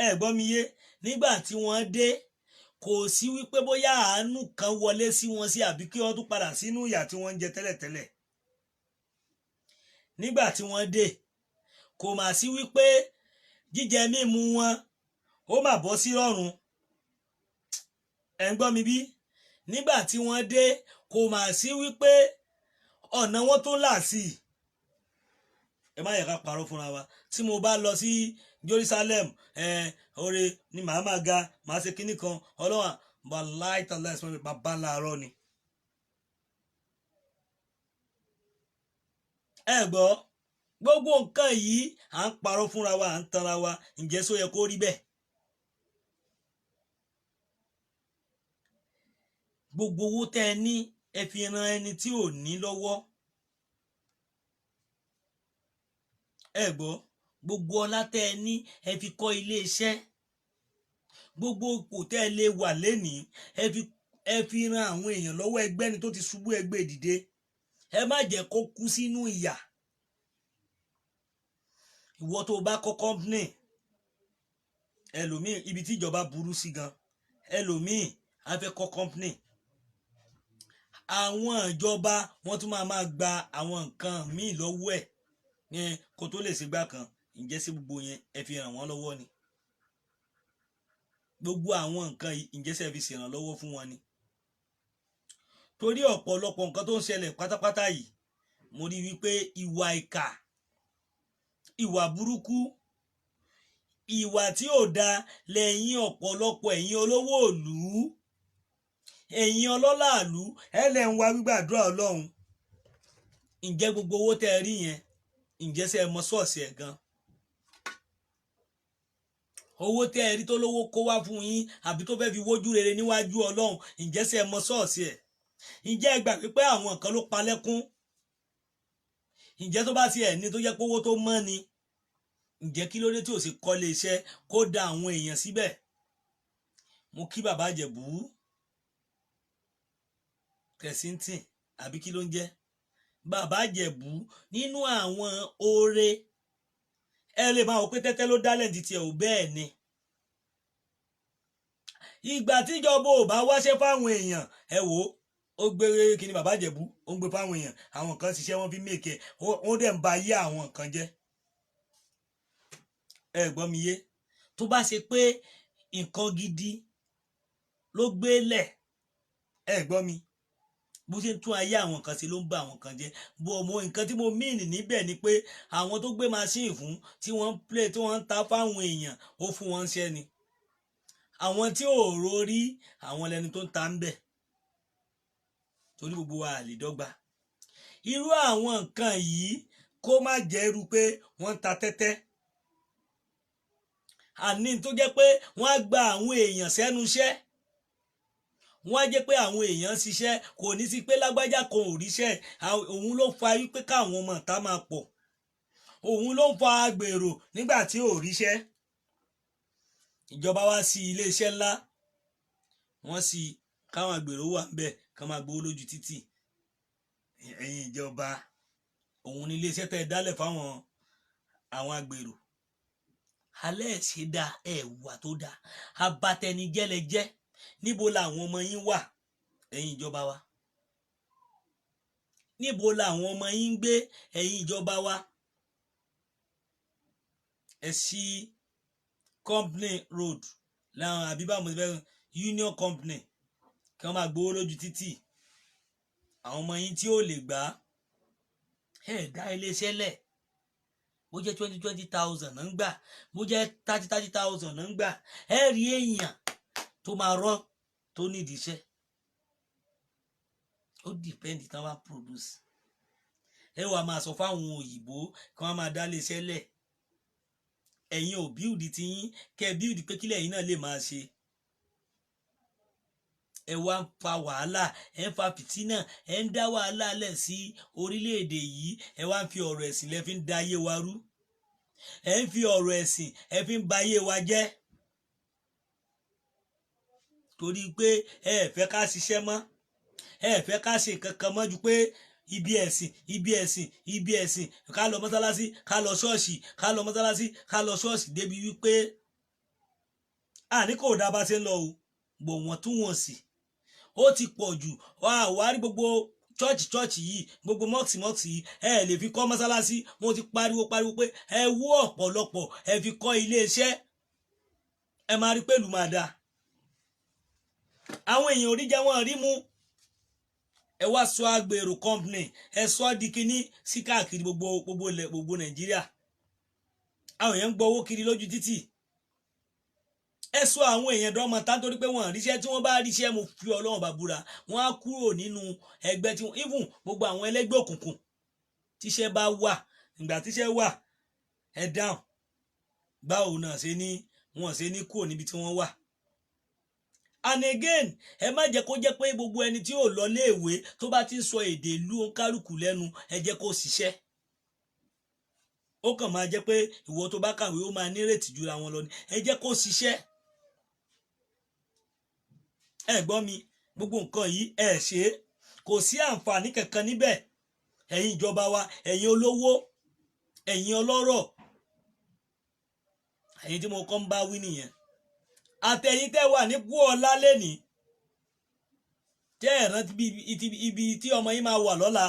Ẹ gbọ́ mi yé? Nígbà tí wọ́n dé, kò sí wípé bóyá àánú kan wọlé sí wọn sí, àbí kí wọ́n tún padà sínú ìyà tí wọ́n ń jẹ tẹ́lẹ̀tẹ́lẹ̀. Nígbà tí wọ́n dé, kò mà sí wípé jíjẹ mímu wọn ó mà bọ́ sí rọ̀rùn. Ẹ̀ ń gbọ́ mi bí? Nígbà tí wọ́n dé, kò mà sí wípé ọ̀nà wọn tó là sí i. Ẹ má yẹ ká parọ́ fúnra wa. Tí mo bá lọ sí Jerusalem, ẹ oore ni màá máa ga, màá ṣe kinní kan, ọlọ́wà wàláì tàlá ẹ̀sìn bàbá làárọ̀ ni. Ẹ gbọ́, gbogbo nǹkan yìí à ń parọ́ fúnra wa, à ń tanra wa. Ǹjẹ́ só yẹ kó rí bẹ́ẹ̀? Gbogbo owó tẹ́ ẹ ní, ẹ fi ran ẹni tí ò ní lọ́wọ́. Ẹ gbọ́, gbogbo ọlá tẹ́ ẹ ní, ẹ fi kọ́ ilé iṣẹ́. Gbogbo ipò tẹ́ ẹ lè wà lénìí, ẹ fi ran àwọn èèyàn lọ́wọ́. Ẹgbẹ́ni tó ti ṣubú, ẹgbẹ́ dìde. Ẹ má jẹ́ kó kú sínú ìyà. Ìwọ tó bá kọ́ company, ẹlòmíì, ibi tí ìjọba burú sí gan, ẹlòmíì á fẹ́ kọ́ company, àwọn ìjọba wọ́n tún máa gba àwọn nǹkan míì lọ́wọ́ ẹ̀ ní kó tó lè ṣègbà kan. Ǹjẹ́ sí gbogbo yẹn ẹ fi ràn wọ́n lọ́wọ́ ni? Gbogbo àwọn nǹkan yìí, ǹjẹ́ ṣe fi ṣèrànlọ́wọ́ fún wọn ni? Torí ọ̀pọ̀lọpọ̀ nǹkan tó ń ṣẹlẹ̀ pátápátá yìí, mo rí wípé ìwà ìkà, ìwà burúkú, ìwà tí ò da lẹ́yìn ọ̀pọ̀lọpọ̀ ẹ̀yin olówó ìlú, ẹ̀yin ọlọ́lá ìlú, ẹ lẹ́ ń wá gbígbàdúrà Ọlọ́run. Ǹjẹ́ gbogbo owó tẹ́ ẹ rí yẹn, ǹjẹ́ ṣe ẹ mọ ṣọ́ọ̀ṣì ẹ̀ gan? Owó tẹ́ ẹ rí tó lówó kó wá fún yín, àbí tó fẹ́ fi wójú rere níwájú Ọlọ́run, ǹjẹ́ ṣe ẹ mọ ṣọ́ọ̀ṣì ẹ̀? Ǹjẹ́ ẹ gbà pé àwọn kan ló palẹ́kún? Ǹjẹ́ tó bá ti ẹ̀ ní tó jẹ́ pé owó tó mọ́ ni, ǹjẹ́ kí ló dé tí ò sì kọ́lé iṣẹ́ kó da àwọn èèyàn síbẹ̀? Mo kí bàbá Ìjẹ̀bú Kẹ̀sìntìn, àbí kí ló ń jẹ́ bàbá Ìjẹ̀bú, nínú àwọn oore. Ẹ lè máa wò pé tẹ́tẹ́ ló dálẹ̀ ní tiẹ̀ ò, bẹ́ẹ̀ ni. Ìgbà tíjọba ò bá wáṣẹ́ fáwọn èèyàn, ẹ wò ó, ó gbé kíni bàbá Ìjẹ̀bú, ó ń gbé fáwọn èèyàn, àwọn kan ṣiṣẹ́, wọ́n fi mèkè, ó dẹ̀ ń ba ayé àwọn kan jẹ́. Ẹ gbọ́ mi yé? Tó bá ṣe pé nǹkan gidi ló gbé lẹ̀, ẹ gbọ́ mi, bó ṣe ń tún ayé àwọn kan ṣe ló ń ba àwọn kan jẹ́. Bó ọmọ nǹkan tí mo mìíní níbẹ̀ ni pé àwọn tó gbé machine fún, tí wọ́n ń play, tí wọ́n ń ta fáwọn èèyàn, ó fún wọn ṣẹ́ ni. Àwọn tí ò rórí, àwọn lẹni tó ń ta ń bẹ̀. Torí gbogbo wa lè dọ́gba. Irú àwọn nǹkan yìí, kó má jẹ́ irú pé wọ́n ń ta tẹ́tẹ́, àní tó jẹ́ pé wọ́n á gba àwọn èèyàn sẹ́nu iṣẹ́, wọ́n á jẹ́ pé àwọn èèyàn ṣiṣẹ́, kò ní sí pé lágbájá kan ò ríṣẹ́. Òun ló fa wípé káwọn ọmọ ìta máa pọ̀, òun ló ń fa agbèrò nígbà tí ò ríṣẹ́. Ìjọba wá sí iléeṣẹ́ ńlá, wọ́n sì káwọn agbèrò wà ń bẹ̀ kán máa gbowó lójú títì. Ẹ̀yin ìjọba, òun ní iléeṣẹ́ tẹ́ ẹ dálẹ̀ fáwọn àwọn agbèrò. Alẹ́ ẹ̀ ṣe dá ẹ̀ wà tó dáa, abatẹnijẹ́ lẹ jẹ́. Níbo làwọn ọmọ yín wà, ẹ̀yin ìjọba wa? Níbo làwọn ọmọ yín ń gbé, ẹ̀yin ìjọba wa? Ẹ sí company road láwọn àbí báwo mo ti fẹ́, union company, kí wọ́n máa gbowó lójú títì. Àwọn ọmọ yín tí ò lè gbà á, ẹ dá iléeṣẹ́ lẹ̀. Bó jẹ́ 20-20 thousand náà ń gbà, bó jẹ́ 30-30 thousand náà ń gbà, ẹ rí èèyàn tó máa rọ́ tó nídìí iṣẹ́. Ó depend tán bá produce. Ẹ wàá máa sọ fáwọn òyìnbó kí wọ́n máa dá iléeṣẹ́ lẹ̀. Ẹ̀yin ò build tiyín, kẹ́ ẹ build pé kílẹ̀ ẹ̀yin náà lè máa ṣe. Ẹ wá ń fa wàhálà, ẹ ń fa fìtínà, ẹ ń dá wàhálà lẹ̀ sí orílẹ̀-èdè yìí. Ẹ wá ń fi ọ̀rọ̀ ẹ̀sìn lẹ fi ń da ayé wa rú. Ẹ ń fi ọ̀rọ̀ ẹ̀sìn, ẹ fi ń ba ayé wa jẹ́, torí pé ẹ fẹ́ ká ṣiṣẹ́ mọ́, ẹ fẹ́ ká ṣe nǹkan kan mọ́ ju pé ibi ẹ̀sìn, ibi ẹ̀sìn, ibi ẹ̀sìn, ká lọ mọ́sálásí, ká lọ ṣọ́ọ̀ṣì, ká lọ mọ́sálásí, ká lọ ṣọ́ọ̀ṣì, débi wípé àní kò dá bá ṣe ń lọ o, bò wọ́n tún wọ̀n sí. Ó ti pọ̀ jù. Wá wá rí gbogbo church church yìí, gbogbo mosque mosque yìí, ẹ lè fi kọ́ mọ́sálásí. Mo ti pariwo pariwo pé ẹ wó ọ̀pọ̀lọpọ̀, ẹ fi kọ́ iléeṣẹ́, ẹ máa rí pẹ̀lú máa dáa. Àwọn èèyàn orí jẹ́ wọ́n rí mú. Ẹ wá sọ agbèrò company, ẹ sọ di kínní sí káàkiri gbogbo gbogbo ilẹ̀, gbogbo Nàìjíríà. Àwọn èèyàn ń gbọ́ owó kiri lójú títì. Ẹ sọ àwọn èèyàn dọ́mọ tá, nítorí pé wọ́n ríṣẹ́. Tí wọ́n bá ríṣẹ́, mo fi Ọlọ́run bá búra, wọ́n á kúrò nínú ẹgbẹ́ tí wọ́n, even gbogbo àwọn ẹlẹ́gbẹ́ òkùnkùn. Tíṣẹ́ bá wà, ìgbà tíṣẹ́ wà, ẹ dáhùn, báwo náà ṣe ní wọ́n ṣe ní kúrò níbi tí wọ́n wà? And again, ẹ má jẹ́ kó jẹ́ pé gbogbo ẹni tí ò lọ léèwé, tó bá ti ń sọ èdè ìlú kálukú lẹ́nu, ẹ jẹ́ kó ṣiṣẹ́. Ó kàn máa jẹ́ pé ìwọ tó bá kàwé, ó máa nírètí jura wọn lọ ni. Ẹ jẹ́ kó ṣiṣẹ́. Ẹ gbọ́ mi, gbogbo nǹkan yìí, ẹ ṣe é, kò sí àǹfààní kankan níbẹ̀. Ẹ̀yin ìjọba wa, ẹ̀yin olówó, ẹ̀yin ọlọ́rọ̀, ẹ̀yin tí mo kọ́ ń bá wí nìyẹn, àtẹ̀yin tẹ́ wà ní kú ọ̀la lẹ́nìí, tẹ́ ẹ̀ rántí ibi tí ọmọ yín máa wà lọ́la.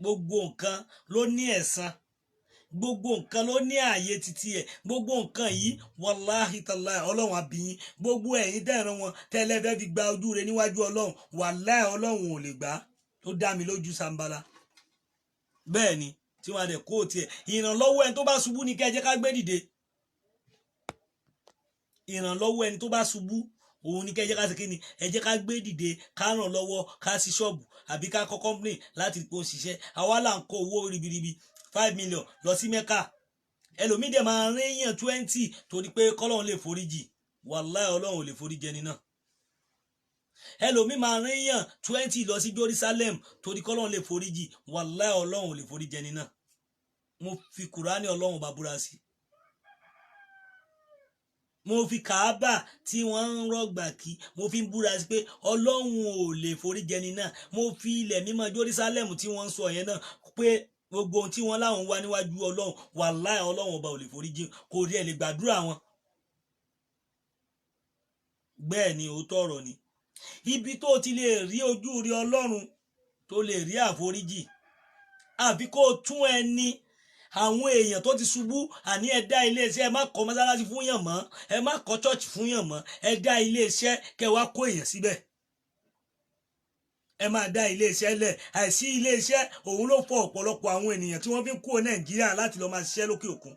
Gbogbo nǹkan ló ní ẹ̀san, gbogbo nǹkan ló ní ààyè títí ẹ̀. Gbogbo nǹkan yìí, wàláhì tàláhì, Ọlọ́run àbíyín. Gbogbo ẹ̀yin tẹ́ ẹ̀ràn wọn tẹ́lẹ̀ fẹ́ fi gba ojú rẹ níwájú Ọlọ́run, wàláhì, Ọlọ́run ò lè gbà á. Tó dá mi lójú sambala bẹ́ẹ̀ ni tí wọ́n á dẹ̀ kó tiẹ̀. Ìrànlọ́wọ́ ẹni tó bá ṣubú ni kẹ́ ẹ jẹ́ ká gbé dìde. Ìrànlọ́wọ́ ẹni tó bá ṣubú, òun ni kẹ́ ẹ jẹ́ ká ṣe. Kí ni ẹ jẹ́ ká gbé dìde? Ká ràn lọ́wọ́, ká sí ṣọ́ọ̀bù àbí ká kọ́ company láti kó ṣiṣẹ́. Àwa là ń kó owó ribiribi, 5 million lọ sí Mẹ́kà. Ẹlòmíì dẹ̀ máa ríyàn 20 torí pé kọ́lọ́run lè foríjì. Wàláì, Ọlọ́run ò lè foríjì ẹni náà. Ẹlòmíì máa ríyàn 20 lọ sí Jerusalem torí kọ́lọ́run lè foríjì. Wàláì, Ọlọ́run ò lè foríjì ẹni náà. Mo fi Kùránì Ọlọ́run bá búra sí, mo fi Kàábà tí wọ́n ń rọ̀gbà kí, mo fi ń búra sí pé Ọlọ́run ò lè foríjì ẹni náà. Mo fi ilẹ̀ mímọ́ Jerusalem tí wọ́n ń sọ yẹn náà pé gbogbo ohun tí wọ́n láwọn wá níwájú Ọlọ́run, wàláì, Ọlọ́run ọba ò lè foríjì, kò rí ẹ̀ lè gbàdúrà wọn. Bẹ́ẹ̀ ni, òótọ́ ọ̀rọ̀ ni. Ibi tó ti lè rí ojú rí Ọlọ́run, tó lè rí àforíjì, àfi kó o tún ẹni àwọn èèyàn tó ti ṣubú. Àní ẹ dá iléeṣẹ́. Ẹ má kọ́ mọ́sálásí fún yàn mọ́, ẹ má kọ́ church fún yàn mọ́. Ẹ dá iléeṣẹ́, kẹ́ wá kó èèyàn síbẹ̀. Ẹ máa dá iléeṣẹ́ lẹ̀. Àìsí iléeṣẹ́, òun ló fọ ọ̀pọ̀lọpọ̀ àwọn ènìyàn tí wọ́n fi ń kúrò Nàìjíríà láti lọ́ọ́ máa ṣiṣẹ́ lókè òkun,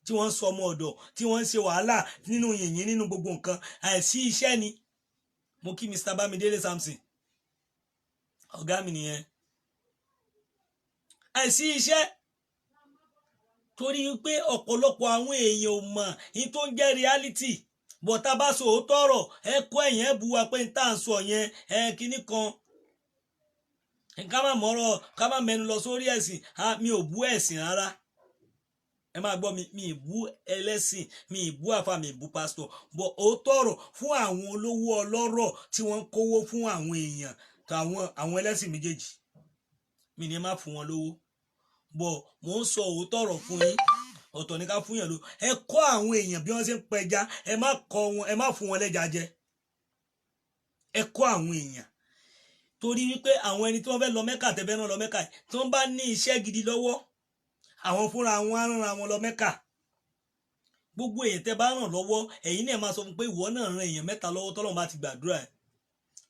tí wọ́n ń sọ ọmọ ọ̀dọ̀, tí wọ́n ń ṣe wàhálà nínú yìnyín, nínú gbogbo nǹkan. Àìsí iṣẹ́ ni. Mo kí Mr. Bámidélé Samson, ọ̀gá mi nìyẹn. Àìsí iṣẹ́, torí pé ọ̀pọ̀lọpọ̀ àwọn èèyàn ò mọ̀ ní tó ń jẹ́ reality. Bọ̀tá bá sọ òótọ́ ọ̀rọ̀, ẹ kọ́ ẹ̀yìn, ẹ bu wa pé n tá à ń sọ yẹn, ẹ kinní kan, ká má mọ̀rọ̀, ká má mẹ́nu lọ sórí ẹ̀sìn. Mi ò bú ẹ̀sìn rárá. Ẹ máa gbọ́ mi, mi ì bú ẹlẹ́sìn, mi ì bú àfa, mi ì bú pásítọ̀ bọ̀. Òótọ́ ọ̀rọ̀ fún àwọn olówó ọlọ́rọ̀ tí wọ́n ń kówó fún àwọn èèyàn, àwọn ẹlẹ́sìn méjèèjì, mi ní ẹ má fún wọn lówó bọ̀. Mò ń sọ òótọ́ ọ̀rọ̀ fún yín. Ọ̀tọ̀ ní ká fún yàn ló. Ẹ kọ́ àwọn èèyàn bí wọ́n ṣe ń pẹja. Ẹ má kọ́ wọn, ẹ má fún wọn lẹ́ja jẹ. Ẹ kọ́ àwọn èèyàn. Torí wípé àwọn ẹni tí wọ́n fẹ́ lọ Mẹ́kà, tẹ́fẹ́ náà lọ Mẹ́kà, tí wọ́n bá ní iṣẹ́ gidi lọ́wọ́, àwọn fúnra wọn á rán wọn lọ Mẹ́kà. Gbogbo èèyàn tẹ́ bá ràn lọ́wọ́, ẹ̀yin náà máa sọ fún pé ìwọ náà ran èèyàn mẹ́ta lọ́wọ́ tọ́lọ́run bá ti gbàdúrà ẹ̀.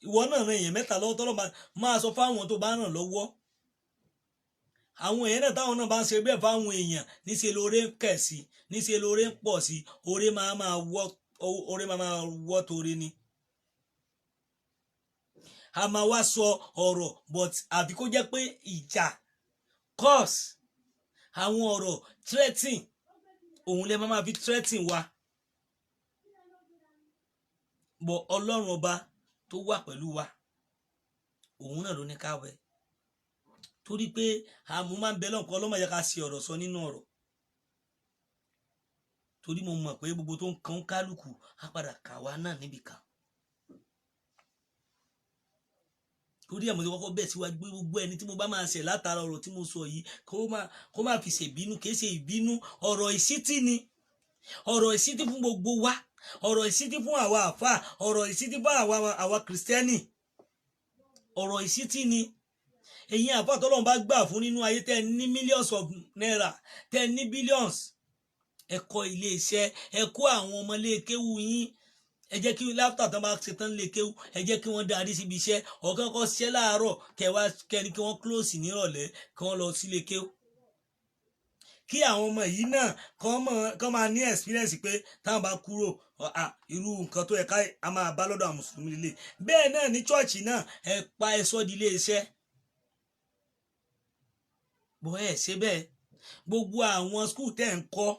Ìwọ náà ran èèyàn mẹ́ta lọ́wọ́ tọ́lọ́run bá máa sọ fáwọn tó bá ràn lọ́wọ́. Àwọn èèyàn náà, táwọn náà bá ń ṣe bẹ́ẹ̀ fáwọn èèyàn, níṣẹ́ lóore ń kẹ̀ sí, níṣẹ́ lóore ń pọ̀ sí. Oore máa máa wọ́ torí ni. A máa wá sọ ọ̀rọ̀, but àbí kó jẹ́ pé ìjà, curse, àwọn ọ̀rọ̀ threatening, òun lè máa fi threatening wa. But Ọlọ́run Ọba tó wà pẹ̀lú wa, òun náà ló ní ká wẹ̀, torí pé àmú máa ń bẹ lọ́nkọ́ ọlọ́mọ yẹ ká ṣe ọ̀rọ̀ sọ nínú ọ̀rọ̀, torí mo mọ̀ pé gbogbo tó ń kan kálukú á padà kà wá náà níbì kan. Torí ẹ̀ mo ti kọ́kọ́ bẹ̀ síwájú pé gbogbo ẹni tí mo bá máa ṣẹ̀ látara ọ̀rọ̀ tí mo sọ yìí, kó má fi ṣèbínú. Kì í ṣe ìbínú, ọ̀rọ̀ ìṣítí ni, ọ̀rọ̀ ìṣítí fún gbogbo wa, ọ̀rọ̀ ìṣítí fún àwa àfà, ọ̀rọ̀ ìṣítí fún àwa kìrìsìtẹ́nì, ọ̀rọ̀ ìṣítí ni. Ẹ̀yin àfà tọ́lọ́run bá gbà fún nínú ayé, tẹ́ ní millions of naira, tẹ́ ní billions, ẹ kọ́ ilé iṣẹ́, ẹ kó àwọn ọmọ ilé kéwú yín, ẹ jẹ́ kí láfítà tán bá ṣe tán lè kéwú, ẹ jẹ́ kí wọ́n darí síbi iṣẹ́. Ọ̀kan kọ́ ṣiṣẹ́ láàárọ̀, kẹwàá kẹni kí wọ́n close nírọ̀lẹ́, kí wọ́n lọ sílé kéwú, kí àwọn ọmọ yìí náà kàn máa ní experience pé táwọn bá kúrò, irú nǹkan tó yẹ ká a máa bá lọ́dọ̀ àwọn mùsùlùmí líle. Bẹ́ẹ̀ náà ní chọ́ọ̀chì náà, ẹ pa ẹ sọ́ di ilé iṣẹ́ bọ́. Ẹ ṣe bẹ́ẹ̀. Gbogbo àwọn school tẹ́ ń kọ́,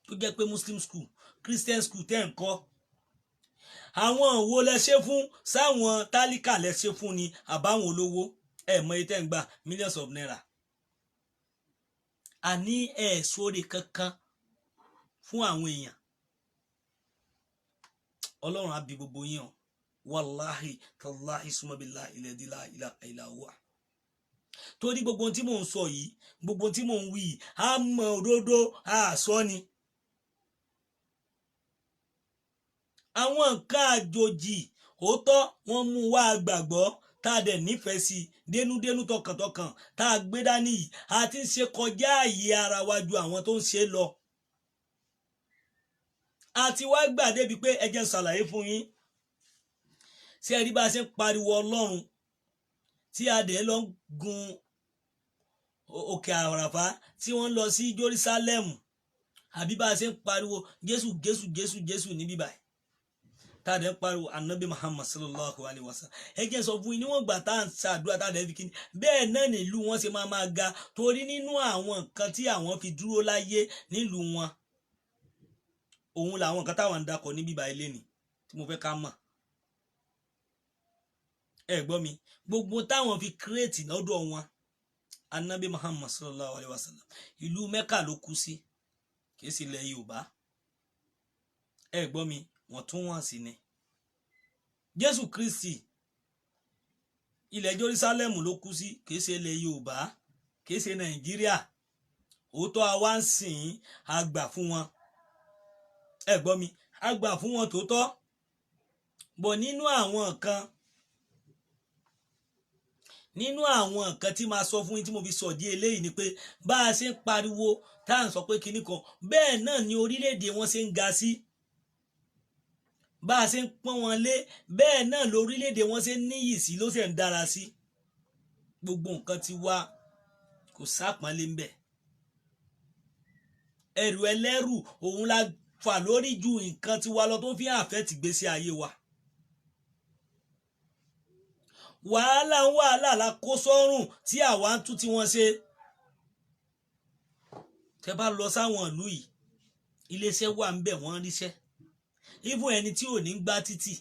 tó jẹ́ pé Muslim school, Christian school tẹ́ ń kọ́, àwọn wo lẹ ṣe fún? Sáwọn tálíkà lẹ ṣe fún ni, àbáwọn olówó? Ẹ mọ iye tẹ́ ń gbà, millions of naira. Àní ẹ sóre kankan fún àwọn èèyàn. Ọlọ́run á bi gbogbo yín o. Wàláhì tàláhì, súnmọ́bìlá ilẹ̀ ilà ilà wà. Torí gbogbo ohun tí mò ń sọ yìí, gbogbo ohun tí mò ń wí yìí, á mọ òdodo àsọ ni. Àwọn nǹkan àjòjì, òótọ́ wọ́n mú wá, gbàgbọ́ tá a dẹ̀ nífẹ̀ẹ́ sí dénúdénú, tọkàntọkàn tá a gbé dání yìí, a ti ń ṣe kọjá àyè ara wa ju àwọn tó ń ṣe lọ. A ti wá gbà débi pé, ẹ jẹ́ n ṣàlàyé fún yín. Ṣé ẹ rí bá a ṣe ń pariwo Ọlọ́run, tí a dẹ̀ lọ ń gun òkè Àràfá, tí wọ́n ń lọ sí Jerusalem, àbí bá a ṣe ń pariwo Jésù, Jésù, Jésù, Jésù níbí báyìí, tá a dẹ̀ ń pariwo Anabi Muhammad sallallahu alayhi wa sallam? Ẹ jẹ́ sọ fún yín, níwọ̀n gbà tá à ń ṣàdúrà, tá a dẹ̀ fi kíni, bẹ́ẹ̀ náà nílùú wọn ṣe máa máa ga, torí nínú àwọn nǹkan tí àwọn fi dúró láyé nílùú wọn, òun làwọn nǹkan táwọn ń dakọ̀ níbí báyìí lénìí tí mo fẹ́ ká mọ̀. Ẹ gbọ́ mi, gbogbo táwọn fi create lọ́dọ̀ wọn, Anabi Muhammad sallallahu alayhi wa sallam, ìlú Mẹ́kà ló kú sí, kìí sì ilẹ̀ Yorùbá. Ẹ gbọ́ mi, wọ́n tún wọ́n sí ni. Jésù Kristi, ilẹ̀ Jerusalem ló kú sí, kìí ṣe ilẹ̀ Yorùbá, kìí ṣe Nàìjíríà. Òótọ́ àwa ń sìn, àgbà fún wọn. Ẹ gbọ́ mi, àgbà fún wọn tòótọ́ bọ̀. Nínú àwọn nǹkan tí máa sọ fún yín, tí mo fi sọ di eléyìí ni pé, bá a ṣe ń pariwo, tá à ń sọ pé kinní kan, bẹ́ẹ̀ náà ni orílẹ̀-èdè wọn ṣe ń ga sí. Bá a ṣe ń pọ́n wọn lé, bẹ́ẹ̀ náà lórílẹ̀-èdè wọn ṣe ń níyì sí, ló ṣe ń dára sí. Gbogbo nǹkan ti wá, kò sápọ́nlé ń bẹ̀. Ẹrù ẹlẹ́rù òun la fà lórí ju nǹkan tiwa lọ, tó fi hàn àfẹ́ tìgbésí ayé wa. Wàhálà ń wàhálà la kó sọ́rùn tí àwa ń tún tí wọ́n ṣe. Tẹ́ bá lọ sáwọn ìlú yìí, iléeṣẹ́ wà ń bẹ̀, wọ́n ríṣẹ́. Even ẹni tí ò ní gbá títì,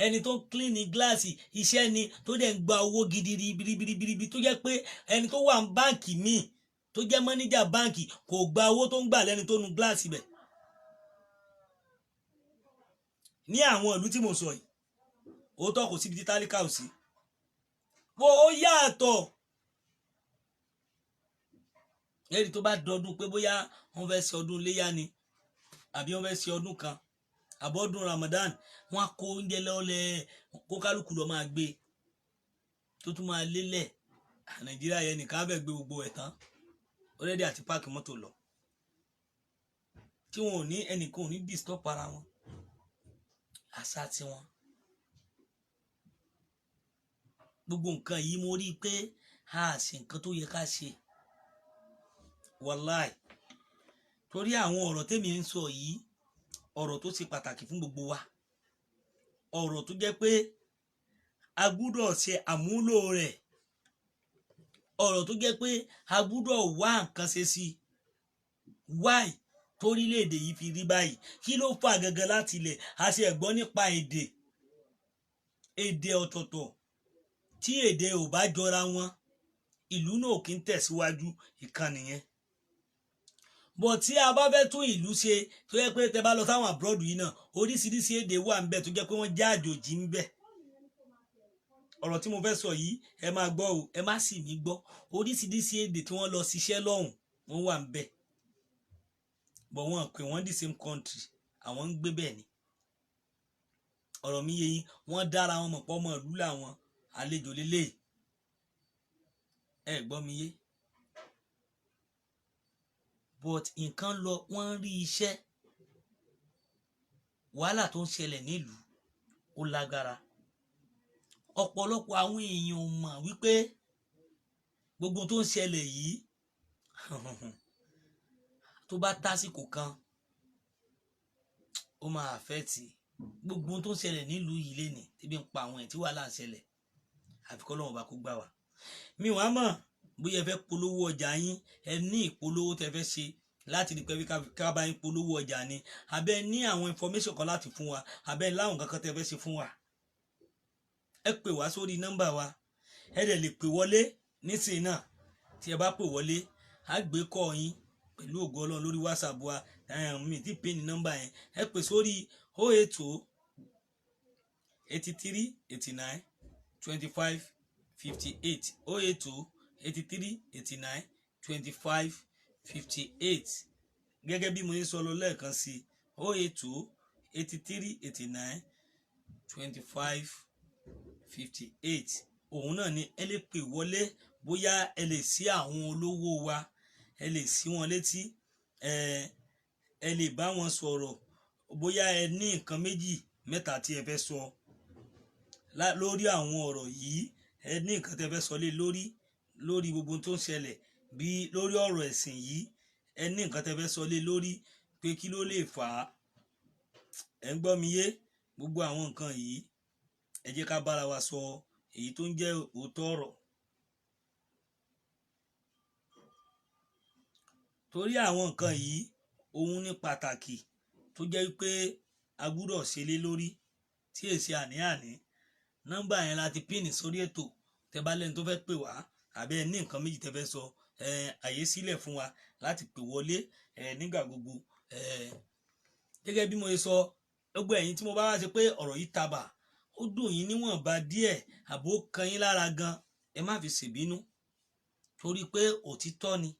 ẹni tó ń clean ní gíláàsì, iṣẹ́ ni, tó dẹ̀ ń gba owó gidi ribiribiribi, tó jẹ́ pé ẹni tó wà ní báǹkì míì, tó jẹ́ mọ́níjà báǹkì, kò gba owó tó ń gbà lẹ́ni tó nu gíláàsì bẹ̀. Ní àwọn ìlú tí mo sọ yìí, òótọ́ kò síbi tí tálíkà ò sí bó, ó yàtọ̀. Ẹ̀rí tó bá dọdún pé bóyá wọ́n fẹ́ ṣe ọdún iléyá ni, àbí wọ́n fẹ́ ṣe ọdún kan, àbọ̀dún Ramadan, wọ́n á kó oúnjẹ lọ́lẹ̀, kó kálukú lọ máa gbé. tó tún máa lélẹ̀. Nàìjíríà yẹn nìkan á bẹ̀ gbé gbogbo ẹ̀ tán already àti park mọ́tò lọ, tí wọn ò ní, ẹnìkan ò ní disturb ara wọn, àṣà tiwọn. Gbogbo nǹkan yìí, mo rí i pé a ṣe nǹkan tó yẹ ká ṣe, wàláì. Torí àwọn ọ̀rọ̀ tèmi ń sọ yìí, ọ̀rọ̀ tó ṣe pàtàkì fún gbogbo wa, ọ̀rọ̀ tó jẹ́ pé a gbúdọ̀ ṣe àmúlò rẹ̀, ọ̀rọ̀ tó jẹ́ pé a gbúdọ̀ wá nǹkan ṣe sí. Why torílẹ̀-èdè yìí fi rí báyìí? Kí ló fà gangan láti ilẹ̀? A ṣe ẹ̀gbọ́n nípa èdè, èdè ọ̀tọ̀ọ̀tọ̀. Tí èdè ò bá jọra wọn, ìlú náà kì í tẹ̀síwájú. Ìkànnì yẹn bọ̀, tí a bá fẹ́ tún ìlú ṣe, tó yẹ pé tẹ bá lọ sáwọn abroad yìí náà, oríṣiríṣi èdè wà ń bẹ tó jẹ́ pé wọ́n jẹ́ àjòjì ń bẹ. Ọ̀rọ̀ tí mo fẹ́ sọ yìí, ẹ máa gbọ́ o, ẹ má sì mí gbọ́. Oríṣiríṣi èdè tí wọ́n lọ ṣiṣẹ́ lọ́hùn, wọ́n wà ń bẹ, but wọ́n pè wọ́n the same country, àwọn ń gbé bẹ́ẹ̀ ni. Ọ̀rọ̀ mi yé yín? Wọ́n dára wọn mọ̀ pọ́ ọmọ ìlú làwọn, àlejò lélẹ̀. Ẹ gbọ́ mi yé? But nǹkan lọ, wọ́n ń rí iṣẹ́. Wàhálà tó ń ṣẹlẹ̀ nílùú ó lágbára. Ọ̀pọ̀lọpọ̀ àwọn èèyàn ò mọ̀ wípé gbogbo tó ń ṣẹlẹ̀ yìí, tó bá tásìkò kan, ó máa affect gbogbo tó ń ṣẹlẹ̀ nílùú yìí lénìí, tíbi ń pa àwọn ẹ̀ tí wàhálà ń ṣẹlẹ̀. Àfi k'Ọlọ́run bá kó gbà wá. Mi wàá mọ̀ bóyá ẹ fẹ́ polówó ọjà yín, ẹ ní ìpolówó tẹ fẹ́ ṣe láti rí pé ká bá yín polówó ọjà ni, àbẹ ní àwọn information kan láti fún wa, àbẹ láwọn kankan tẹ fẹ́ ṣe fún wa, ẹ pè wá sórí nọ́mbà wa. Ẹ dẹ̀ lè pè wọlé nísìnyí náà. Tí ẹ bá pè wọlé, á gbé kọ́ yín pẹ̀lú ògo Ọlọ́run. Lórí WhatsApp wa, mi ti pè ní nọ́mbà yẹn. Ẹ pè sórí 080 83 89 25 58, 080 83 89 25 58. Gẹ́gẹ́ bí mo ṣe sọ lọ lẹ́ẹ̀kan sí, 080 83 89 25 58, òun náà ni ẹ lè pè wọlé. Bóyá ẹ lè sí àwọn olówó wa, ẹ lè sí wọn létí, ẹ lè bá wọn sọ̀rọ̀. Bóyá ẹ ní nǹkan méjì mẹ́ta tí ẹ fẹ́ sọ lórí àwọn ọ̀rọ̀ yìí, ẹ ní nǹkan tẹ́ fẹ́ sọ lé lórí, lórí gbogbo tó ń ṣẹlẹ̀, bí lórí ọ̀rọ̀ ẹ̀sìn yìí, ẹ ní nǹkan tẹ́ fẹ́ sọ lé lórí pé kí ló lè fà á. Ẹ ń gbọ́ mi yé? Gbogbo àwọn nǹkan yìí, ẹ jẹ́ ká bára wa sọ èyí tó ń jẹ́ òótọ́ ọ̀rọ̀, torí àwọn nǹkan yìí, òun ní pàtàkì tó jẹ́ pé a gbúdọ̀ ṣe lé lórí tí èsì àní-àní. Nọ́mbà yẹn la ti pin sórí ètò. Tẹ́ bá lẹ́ni tó fẹ́ pè wá, àbí ẹ ní nǹkan méjì tẹ́ fẹ́ sọ, ẹ àyè sílẹ̀ fún wa láti pè wọlé ẹ nígbà gbogbo. Ẹ gẹ́gẹ́ bí mo ṣe sọ, gbogbo ẹ̀yin tí mo bá wá ṣe pé ọ̀rọ̀ yìí tabà, ó dùn yín níwọ̀nba díẹ̀, àbó kan yín lára gan, ẹ má fi ṣèbínú, torí pé òtítọ́ ni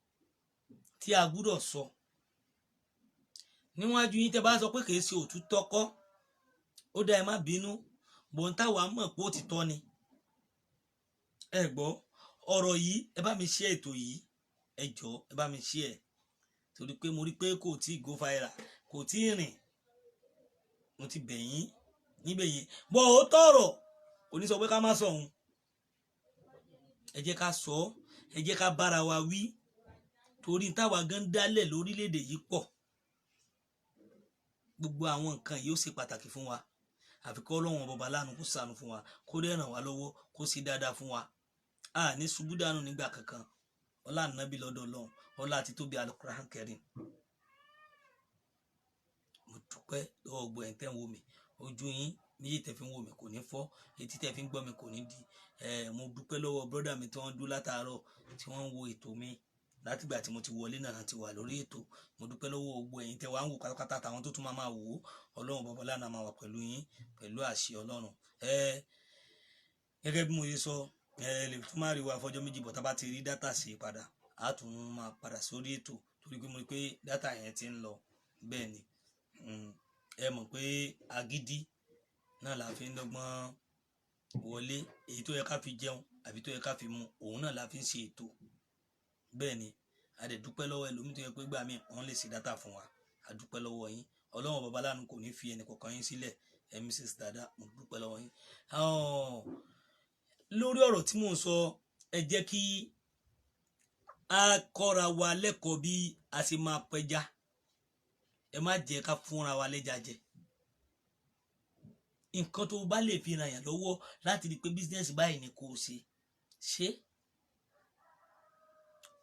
tí a gbúdọ̀ sọ níwájú yín. Tẹ́ bá sọ pé kìí ṣe òtítọ́ kọ́, ó dá, ẹ má bínú. Bọ̀n táwa mọ̀ pé òtítọ́ ni. Ẹ gbọ́ ọ̀rọ̀ yìí, ẹ bá mi ṣe ètò yìí, ẹ jọ̀ọ́, ẹ bá mi ṣe ẹ̀, torí pé mo rí pé kò tí ì go viral, kò tí ì rìn. Mo ti bẹ̀ yín níbẹ̀ yẹn bọ́. Ó tọ̀rọ̀ kò ní sọ pé ká má sọ òun. Ẹ jẹ́ ká sọ ọ́, ẹ jẹ́ ká bára wa wí, torí táwa gan dálẹ̀ lórílẹ̀‐èdè yìí pọ̀. Gbogbo àwọn nǹkan yìí, ó ṣe pàtàkì fún wa. Àfi kọ́ Ọlọ́run ọba láàánú kó ṣàánú fún wa, kó dẹ̀ ràn wá lọ́wọ́, kó ṣe dáadáa fún wa. A ní ṣubú dànù nígbà kankan. Ọlá ànábì lọ́dọ̀ Ọlọ́run, ọlá àti tóbi Alukur'an Karim. Mo dúpẹ́ lọ́wọ́ gbogbo ẹ̀ tẹ́ ń wò mí. Ojú yín méjì tẹ́ fi ń wò mí kò ní fọ́, etí tẹ́ fi ń gbọ́ mi kò ní di. Mo dúpẹ́ lọ́wọ́ brother mi tí wọ́n dúró látàárọ̀, tí wọ́n ń wo ètò mi látìgbà tí mo ti wọlé náà ti wà lórí ètò. Mo dúpẹ́ lọ́wọ́ gbogbo ẹ̀yin tẹ́ wá ń wò pátápátá, àtàwọn tó tún máa máa wò ó. Ọlọ́run bàbá lánàá máa wà pẹ̀lú yín pẹ̀lú àṣẹ Ọlọ́run. Gẹ́gẹ́ bí mo ṣe sọ, ẹ lè tún máa rí wa fọjọ́ 2 bọ̀. Tá bá ti rí data sí padà, á tún máa padà sórí ètò, torí pé mo rí pé data yẹn ti ń lọ. Bẹ́ẹ̀ ni, ẹ mọ̀ pé agídí náà la fi ń dọ́gbọ́n wọlé èyí tó yẹ ká fi jẹun. àbí tó yẹ ká fi mu, òun náà la fi ń ṣe ètò. Bẹ́ẹ̀ ni, a dẹ̀ dúpẹ́ lọ́wọ́ ẹlòmíì tó yẹ pé gbà mí wọ́n lè ṣe data fún wa. A dúpẹ́ lọ́wọ́ yín. Ọlọ́run babaláàánú kò ní fi ẹnì kọ̀ọ̀kan yín sílẹ̀. Mrs Dada, mo dúpẹ́ lọ́wọ́ yín. Lórí ọ̀rọ̀ tí mò ń sọ, ẹ jẹ́ kí a kọ́ra wa lẹ́kọ̀ọ́ bí a ṣe máa pẹja. Ẹ má jẹ́ ká fúnra wa lẹ́ja jẹ. Nǹkan tó bá lè fi ràn yàn lọ́wọ́ láti rí i pé business báyìí ni kò ṣe ṣe,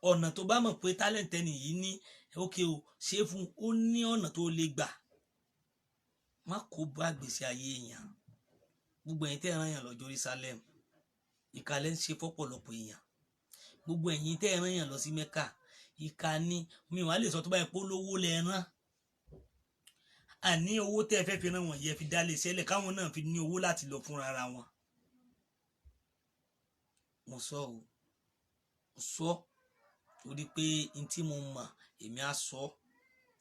ọ̀nà tó bá mọ̀ pé talent ẹni yìí ní, ókè o, ṣe é fún ó ní ọ̀nà tó lè gbà. Má kó bá gbèsè ayé èèyàn. Gbogbo ẹ̀yin tẹ́ ẹ rán yàn lọ Jerusalem, ìkàlẹ̀ ń ṣe fọ́pọ̀lọpọ̀ èèyàn. Gbogbo ẹ̀yin tẹ́ ẹ rán yàn lọ sí Mẹ́kà, ìkà ni. Mi wàá lè sọ tó bá yẹ pé olówó lẹ rán, àní owó tẹ́ ẹ fẹ́ fi rán wọn yẹ fi dá lé sẹ́lẹ̀, káwọn náà fi ní owó láti lọ fúnra ara wọn. Mo sọ o, mo sọ torí pé n tí mo mọ̀, èmi á sọ.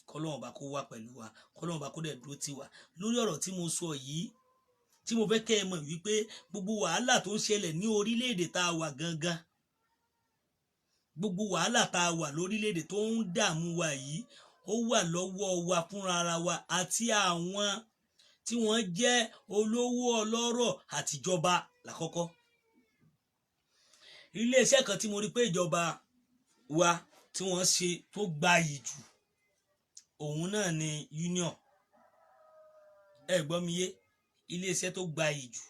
Kọ́lọ́run bá kó wà pẹ̀lú wa, kọ́lọ́run bá kó dẹ̀ dúró tì wá lórí ọ̀rọ̀ tí mo sọ yìí, tí mo fẹ́ kẹ́ ẹ mọ̀ wípé gbogbo wàhálà tó ń ṣẹlẹ̀ ní orílẹ̀-èdè tá a wà gangan, gbogbo wàhálà tá a wà lórílẹ̀-èdè tó ń dààmú wa yìí, ó wà lọ́wọ́ wa fúnra ara wa àti àwọn tí wọ́n jẹ́ olówó ọlọ́rọ̀ àtijọba lákọ́kọ́. Iléeṣẹ́ kan tí mo rí pé ìjọba wa tí wọ́n ṣe tó gbayì jù, òun náà ni Union. Ẹ gbọ́ mi yé? Iléeṣẹ́ tó gbayì jù,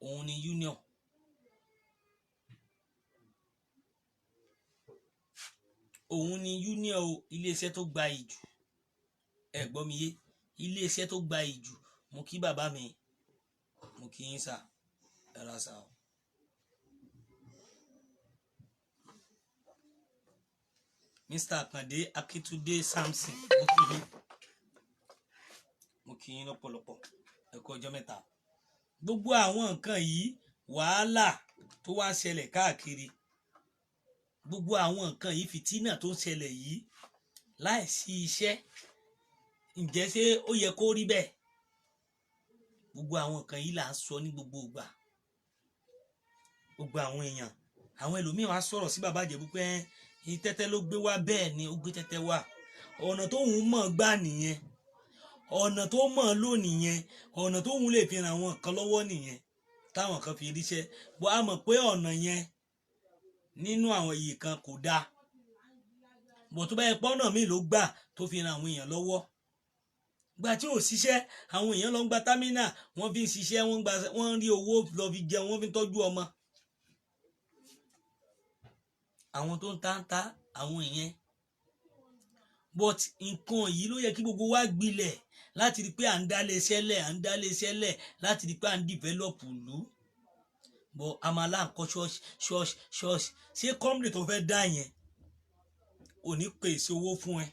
òun ni Union. Òun ni Union o, iléeṣẹ́ tó gbayì jù. Ẹ gbọ́ mi yé? Iléeṣẹ́ tó gbayì jù. Mo kí bàbá mi, mo kí yín sà, ẹ ra sà o. Mr. Akande Akitunde Samson, mo kí yín, mo kí yín lọ́pọ̀lọpọ̀. Ẹ kú ọjọ́ mẹ́ta. Gbogbo àwọn nǹkan yìí, wàhálà tó wá ń ṣẹlẹ̀ káàkiri, gbogbo àwọn nǹkan yìí, fìtínà tó ń ṣẹlẹ̀ yìí láìsí iṣẹ́, ǹjẹ́ ṣé ó yẹ kó rí bẹ́ẹ̀? Gbogbo àwọn nǹkan yìí là ń sọ ní gbogbo ìgbà. Gbogbo àwọn èèyàn, àwọn ẹlòmíín wá sọ̀rọ̀ sí bàbá Ìjẹ̀bú pé ní tẹ́tẹ́ ló gbé wá. Bẹ́ẹ̀ ni, ó gbé tẹ́tẹ́ wá. Ọ̀nà tóun mọ̀ gbà nìyẹn, ọ̀nà tó mọ̀ lò nìyẹn, ọ̀nà tóun lè fi ràn àwọn kan lọ́wọ́ nìyẹn, táwọn kan fi ríṣẹ́ bó. A mọ̀ pé ọ̀nà yẹn nínú àwọn iyì kan kò dáa bọ̀, tó bá yẹ pọ́nà míì ló gbà tó fi ràn àwọn èèyàn lọ́wọ́. Gbà tí ò ṣiṣẹ́, àwọn èèyàn lọ ń gba támínà, wọ́n fi ń ṣiṣẹ́, wọ́n gba, wọ́n ń rí owó lọ fi jẹun, wọ́n fi ń tọ́jú ọmọ. Àwọn tó ń ta ń ta àwọn ìyẹn. But nǹkan yìí ló yẹ kí gbogbo wa gbilẹ̀ láti rí pé à ń dálé iṣẹ́ lẹ̀, à ń dálé iṣẹ́ lẹ̀, láti rí pé à ń develop ìlú. But àmàlà ń kọ́ ṣọ́ọ̀ṣì, ṣọ́ọ̀ṣì, ṣọ́ọ̀ṣì. Ṣé company tó fẹ́ dá yẹn ò ní pèsè owó fún ẹ?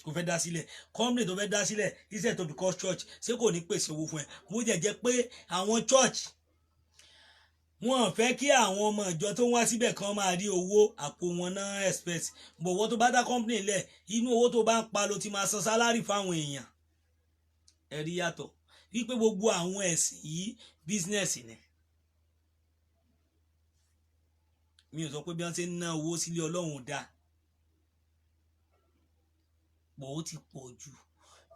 Kò fẹ́ dá sílẹ̀, company tó fẹ́ dá sílẹ̀ iṣẹ́ tó fi kọ́ church, ṣé kò ní pèsè owó fún ẹ? Mo jẹ́ jẹ́ pé àwọn church, wọn fẹ́ kí àwọn ọmọ ìjọ tó ń wá síbẹ̀ kan máa rí owó àpò wọn náà expect. Bọ̀wọ́ tó bá dá company lẹ̀, inú owó tó bá ń pa ló ti máa san salary fáwọn èèyàn. Ẹ rí yàtọ̀ wípé gbogbo àwọn ẹ̀sìn yìí, business ni. Mi ò sọ pé bí wọ́n ṣe ń ná owó sílé Ọlọ́run dáa pọ̀, ó ti pọ̀ jù.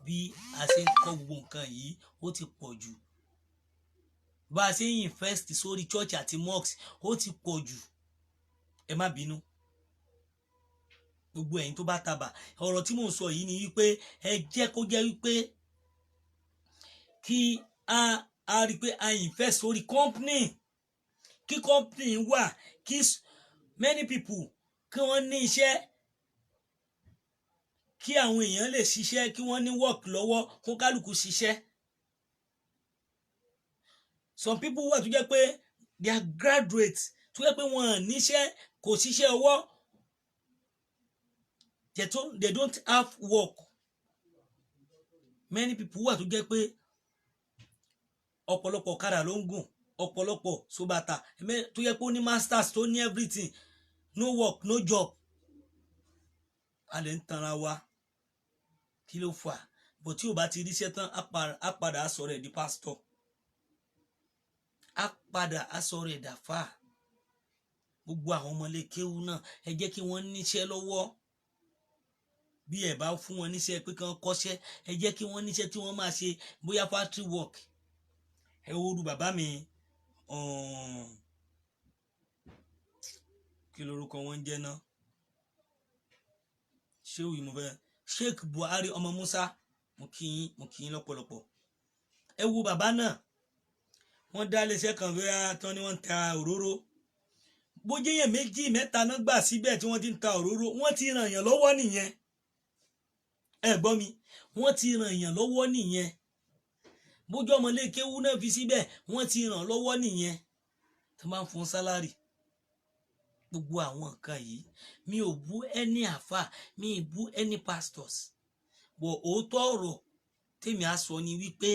Bí a ṣe ń kọ́ gbogbo nǹkan yìí, ó ti pọ̀ jù. Bá a ṣe ń invest sórí church àti mosque, ó ti pọ̀ jù. Ẹ má bínú, gbogbo ẹ̀yin tó bá tabà. Ọ̀rọ̀ tí mò ń sọ yìí ni wípé ẹ jẹ́ kó jẹ́ wípé kí a rí i pé a invest sórí company, kí company wà, kí many people kí wọ́n ní iṣẹ́, kí àwọn èèyàn lè ṣiṣẹ́, kí wọ́n ní work lọ́wọ́, kó kálukú ṣiṣẹ́. Some people wà tó jẹ́ pé they are graduates, tó jẹ́ pé wọ́n níṣẹ́, kò síṣẹ́ ọwọ́. They don't have work. Many people wà tó jẹ́ pé ọ̀pọ̀lọpọ̀ ọ̀kadà ló ń gùn, ọ̀pọ̀lọpọ̀ sobata tó yẹ pé ó ní masters, tó ní everything, no work, no job. A lè ń tanra wa. Kí ló fà? Bó tí o bá ti ríṣẹ́ tán, á padà sọ̀rọ̀ ẹ̀ di pásítọ̀. Á padà á sọ̀rọ̀ ẹ̀dá fà. Gbogbo àwọn ọmọlé kéwú náà, ẹ jẹ́ kí wọ́n níṣẹ́ lọ́wọ́. Bí ẹ bá fún wọn níṣẹ́ pé kí wọ́n kọ́ṣẹ́, ẹ jẹ́ kí wọ́n níṣẹ́ tí wọ́n máa ṣe, bóyá factory work. Ẹ wo ru bàbá mi, kí lorúkọ wọn ń jẹ́ náà? Ṣé òyìn mo fẹ́ Sheikh Buhari ọmọ Musa, mo kí yín, mo kí yín lọ́pọ̀lọpọ̀. Ẹ wo bàbá náà, wọ́n dá iléeṣẹ́ kan bóyá tán ni wọ́n ń ta òróró. Bójú èèyàn méjì mẹ́ta náà gbà síbẹ̀ tí wọ́n ti ń ta òróró, wọ́n ti ràn yàn lọ́wọ́ nìyẹn. Ẹ gbọ́ mi, wọ́n ti ràn yàn lọ́wọ́ nìyẹn. Bójú ọmọlé kéwú náà fi síbẹ̀, wọ́n ti ràn lọ́wọ́ nìyẹn tó máa ń fún salary. Gbogbo àwọn nǹkan yìí, mi ò bú ẹni àfà, mi ì bú ẹni pastors bọ̀. Òótọ́ ọ̀rọ̀ tèmi á sọ ni wípé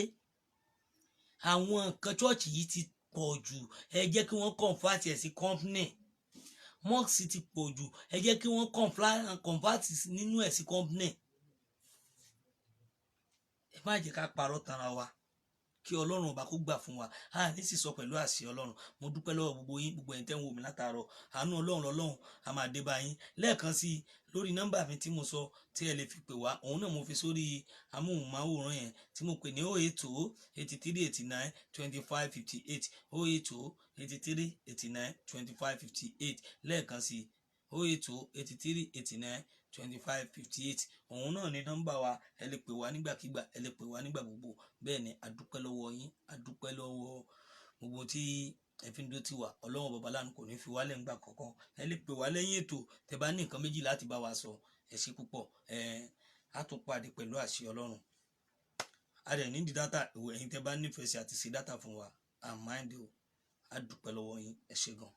àwọn nǹkan church yìí ti pọ̀ jù. Ẹ jẹ́ kí wọ́n convert ẹ̀ sí company. Mosque ti pọ̀ jù, ẹ jẹ́ kí wọ́n convert nínú ẹ̀ sí company. Ẹ má jẹ́ ká parọ́ tanra wa. Kí Ọlọ́run ọba kó gbà fún wa. A ní sì sọ pẹ̀lú àṣẹ Ọlọ́run. Mo dúpẹ́ lọ́wọ́ gbogbo yín, gbogbo ẹ̀yin tẹ́ ń wò mí látàárọ̀. Àánú Ọlọ́run lọ́lọ́run a máa dé bá yín. Lẹ́ẹ̀kan sí i, lórí nọ́mbà mi tí mo sọ tí ẹ lè fi pè wá, òun náà mo fi sórí amóhùnmáwòrán yẹn tí mo pè ní 080 83 89 25 58, 080 83 89 25 58. Lẹ́ẹ̀kan sí i, 080 83 89 25 58, òun náà ní nọ́mbà wa. Ẹ lè pè wá nígbàkigbà, ẹ lè pè wá nígbà gbogbo. Bẹ́ẹ̀ ni, a dúpẹ́ lọ́wọ́ yín, a dúpẹ́ lọ́wọ́ gbogbo tí ẹ fi ń dó tì wá. Ọlọ́run bàbá lánàá kò ní fi wálẹ̀ ńgbà kankan. Ẹ lè pè wá lẹ́yìn ètò tẹ́ bá ní nǹkan méjì láti bá wa sọ. Ẹ ṣé púpọ̀. Ẹ á tún pàdé pẹ̀lú àṣẹ Ọlọ́run. A dẹ̀ ní di data ìwé. Ẹ̀yin tẹ́ bá nífẹ̀ẹ́ sí àti ṣe data fún wa, àmáìndì o. A dúpẹ́ lọ́wọ́ yín, ẹ ṣé gan.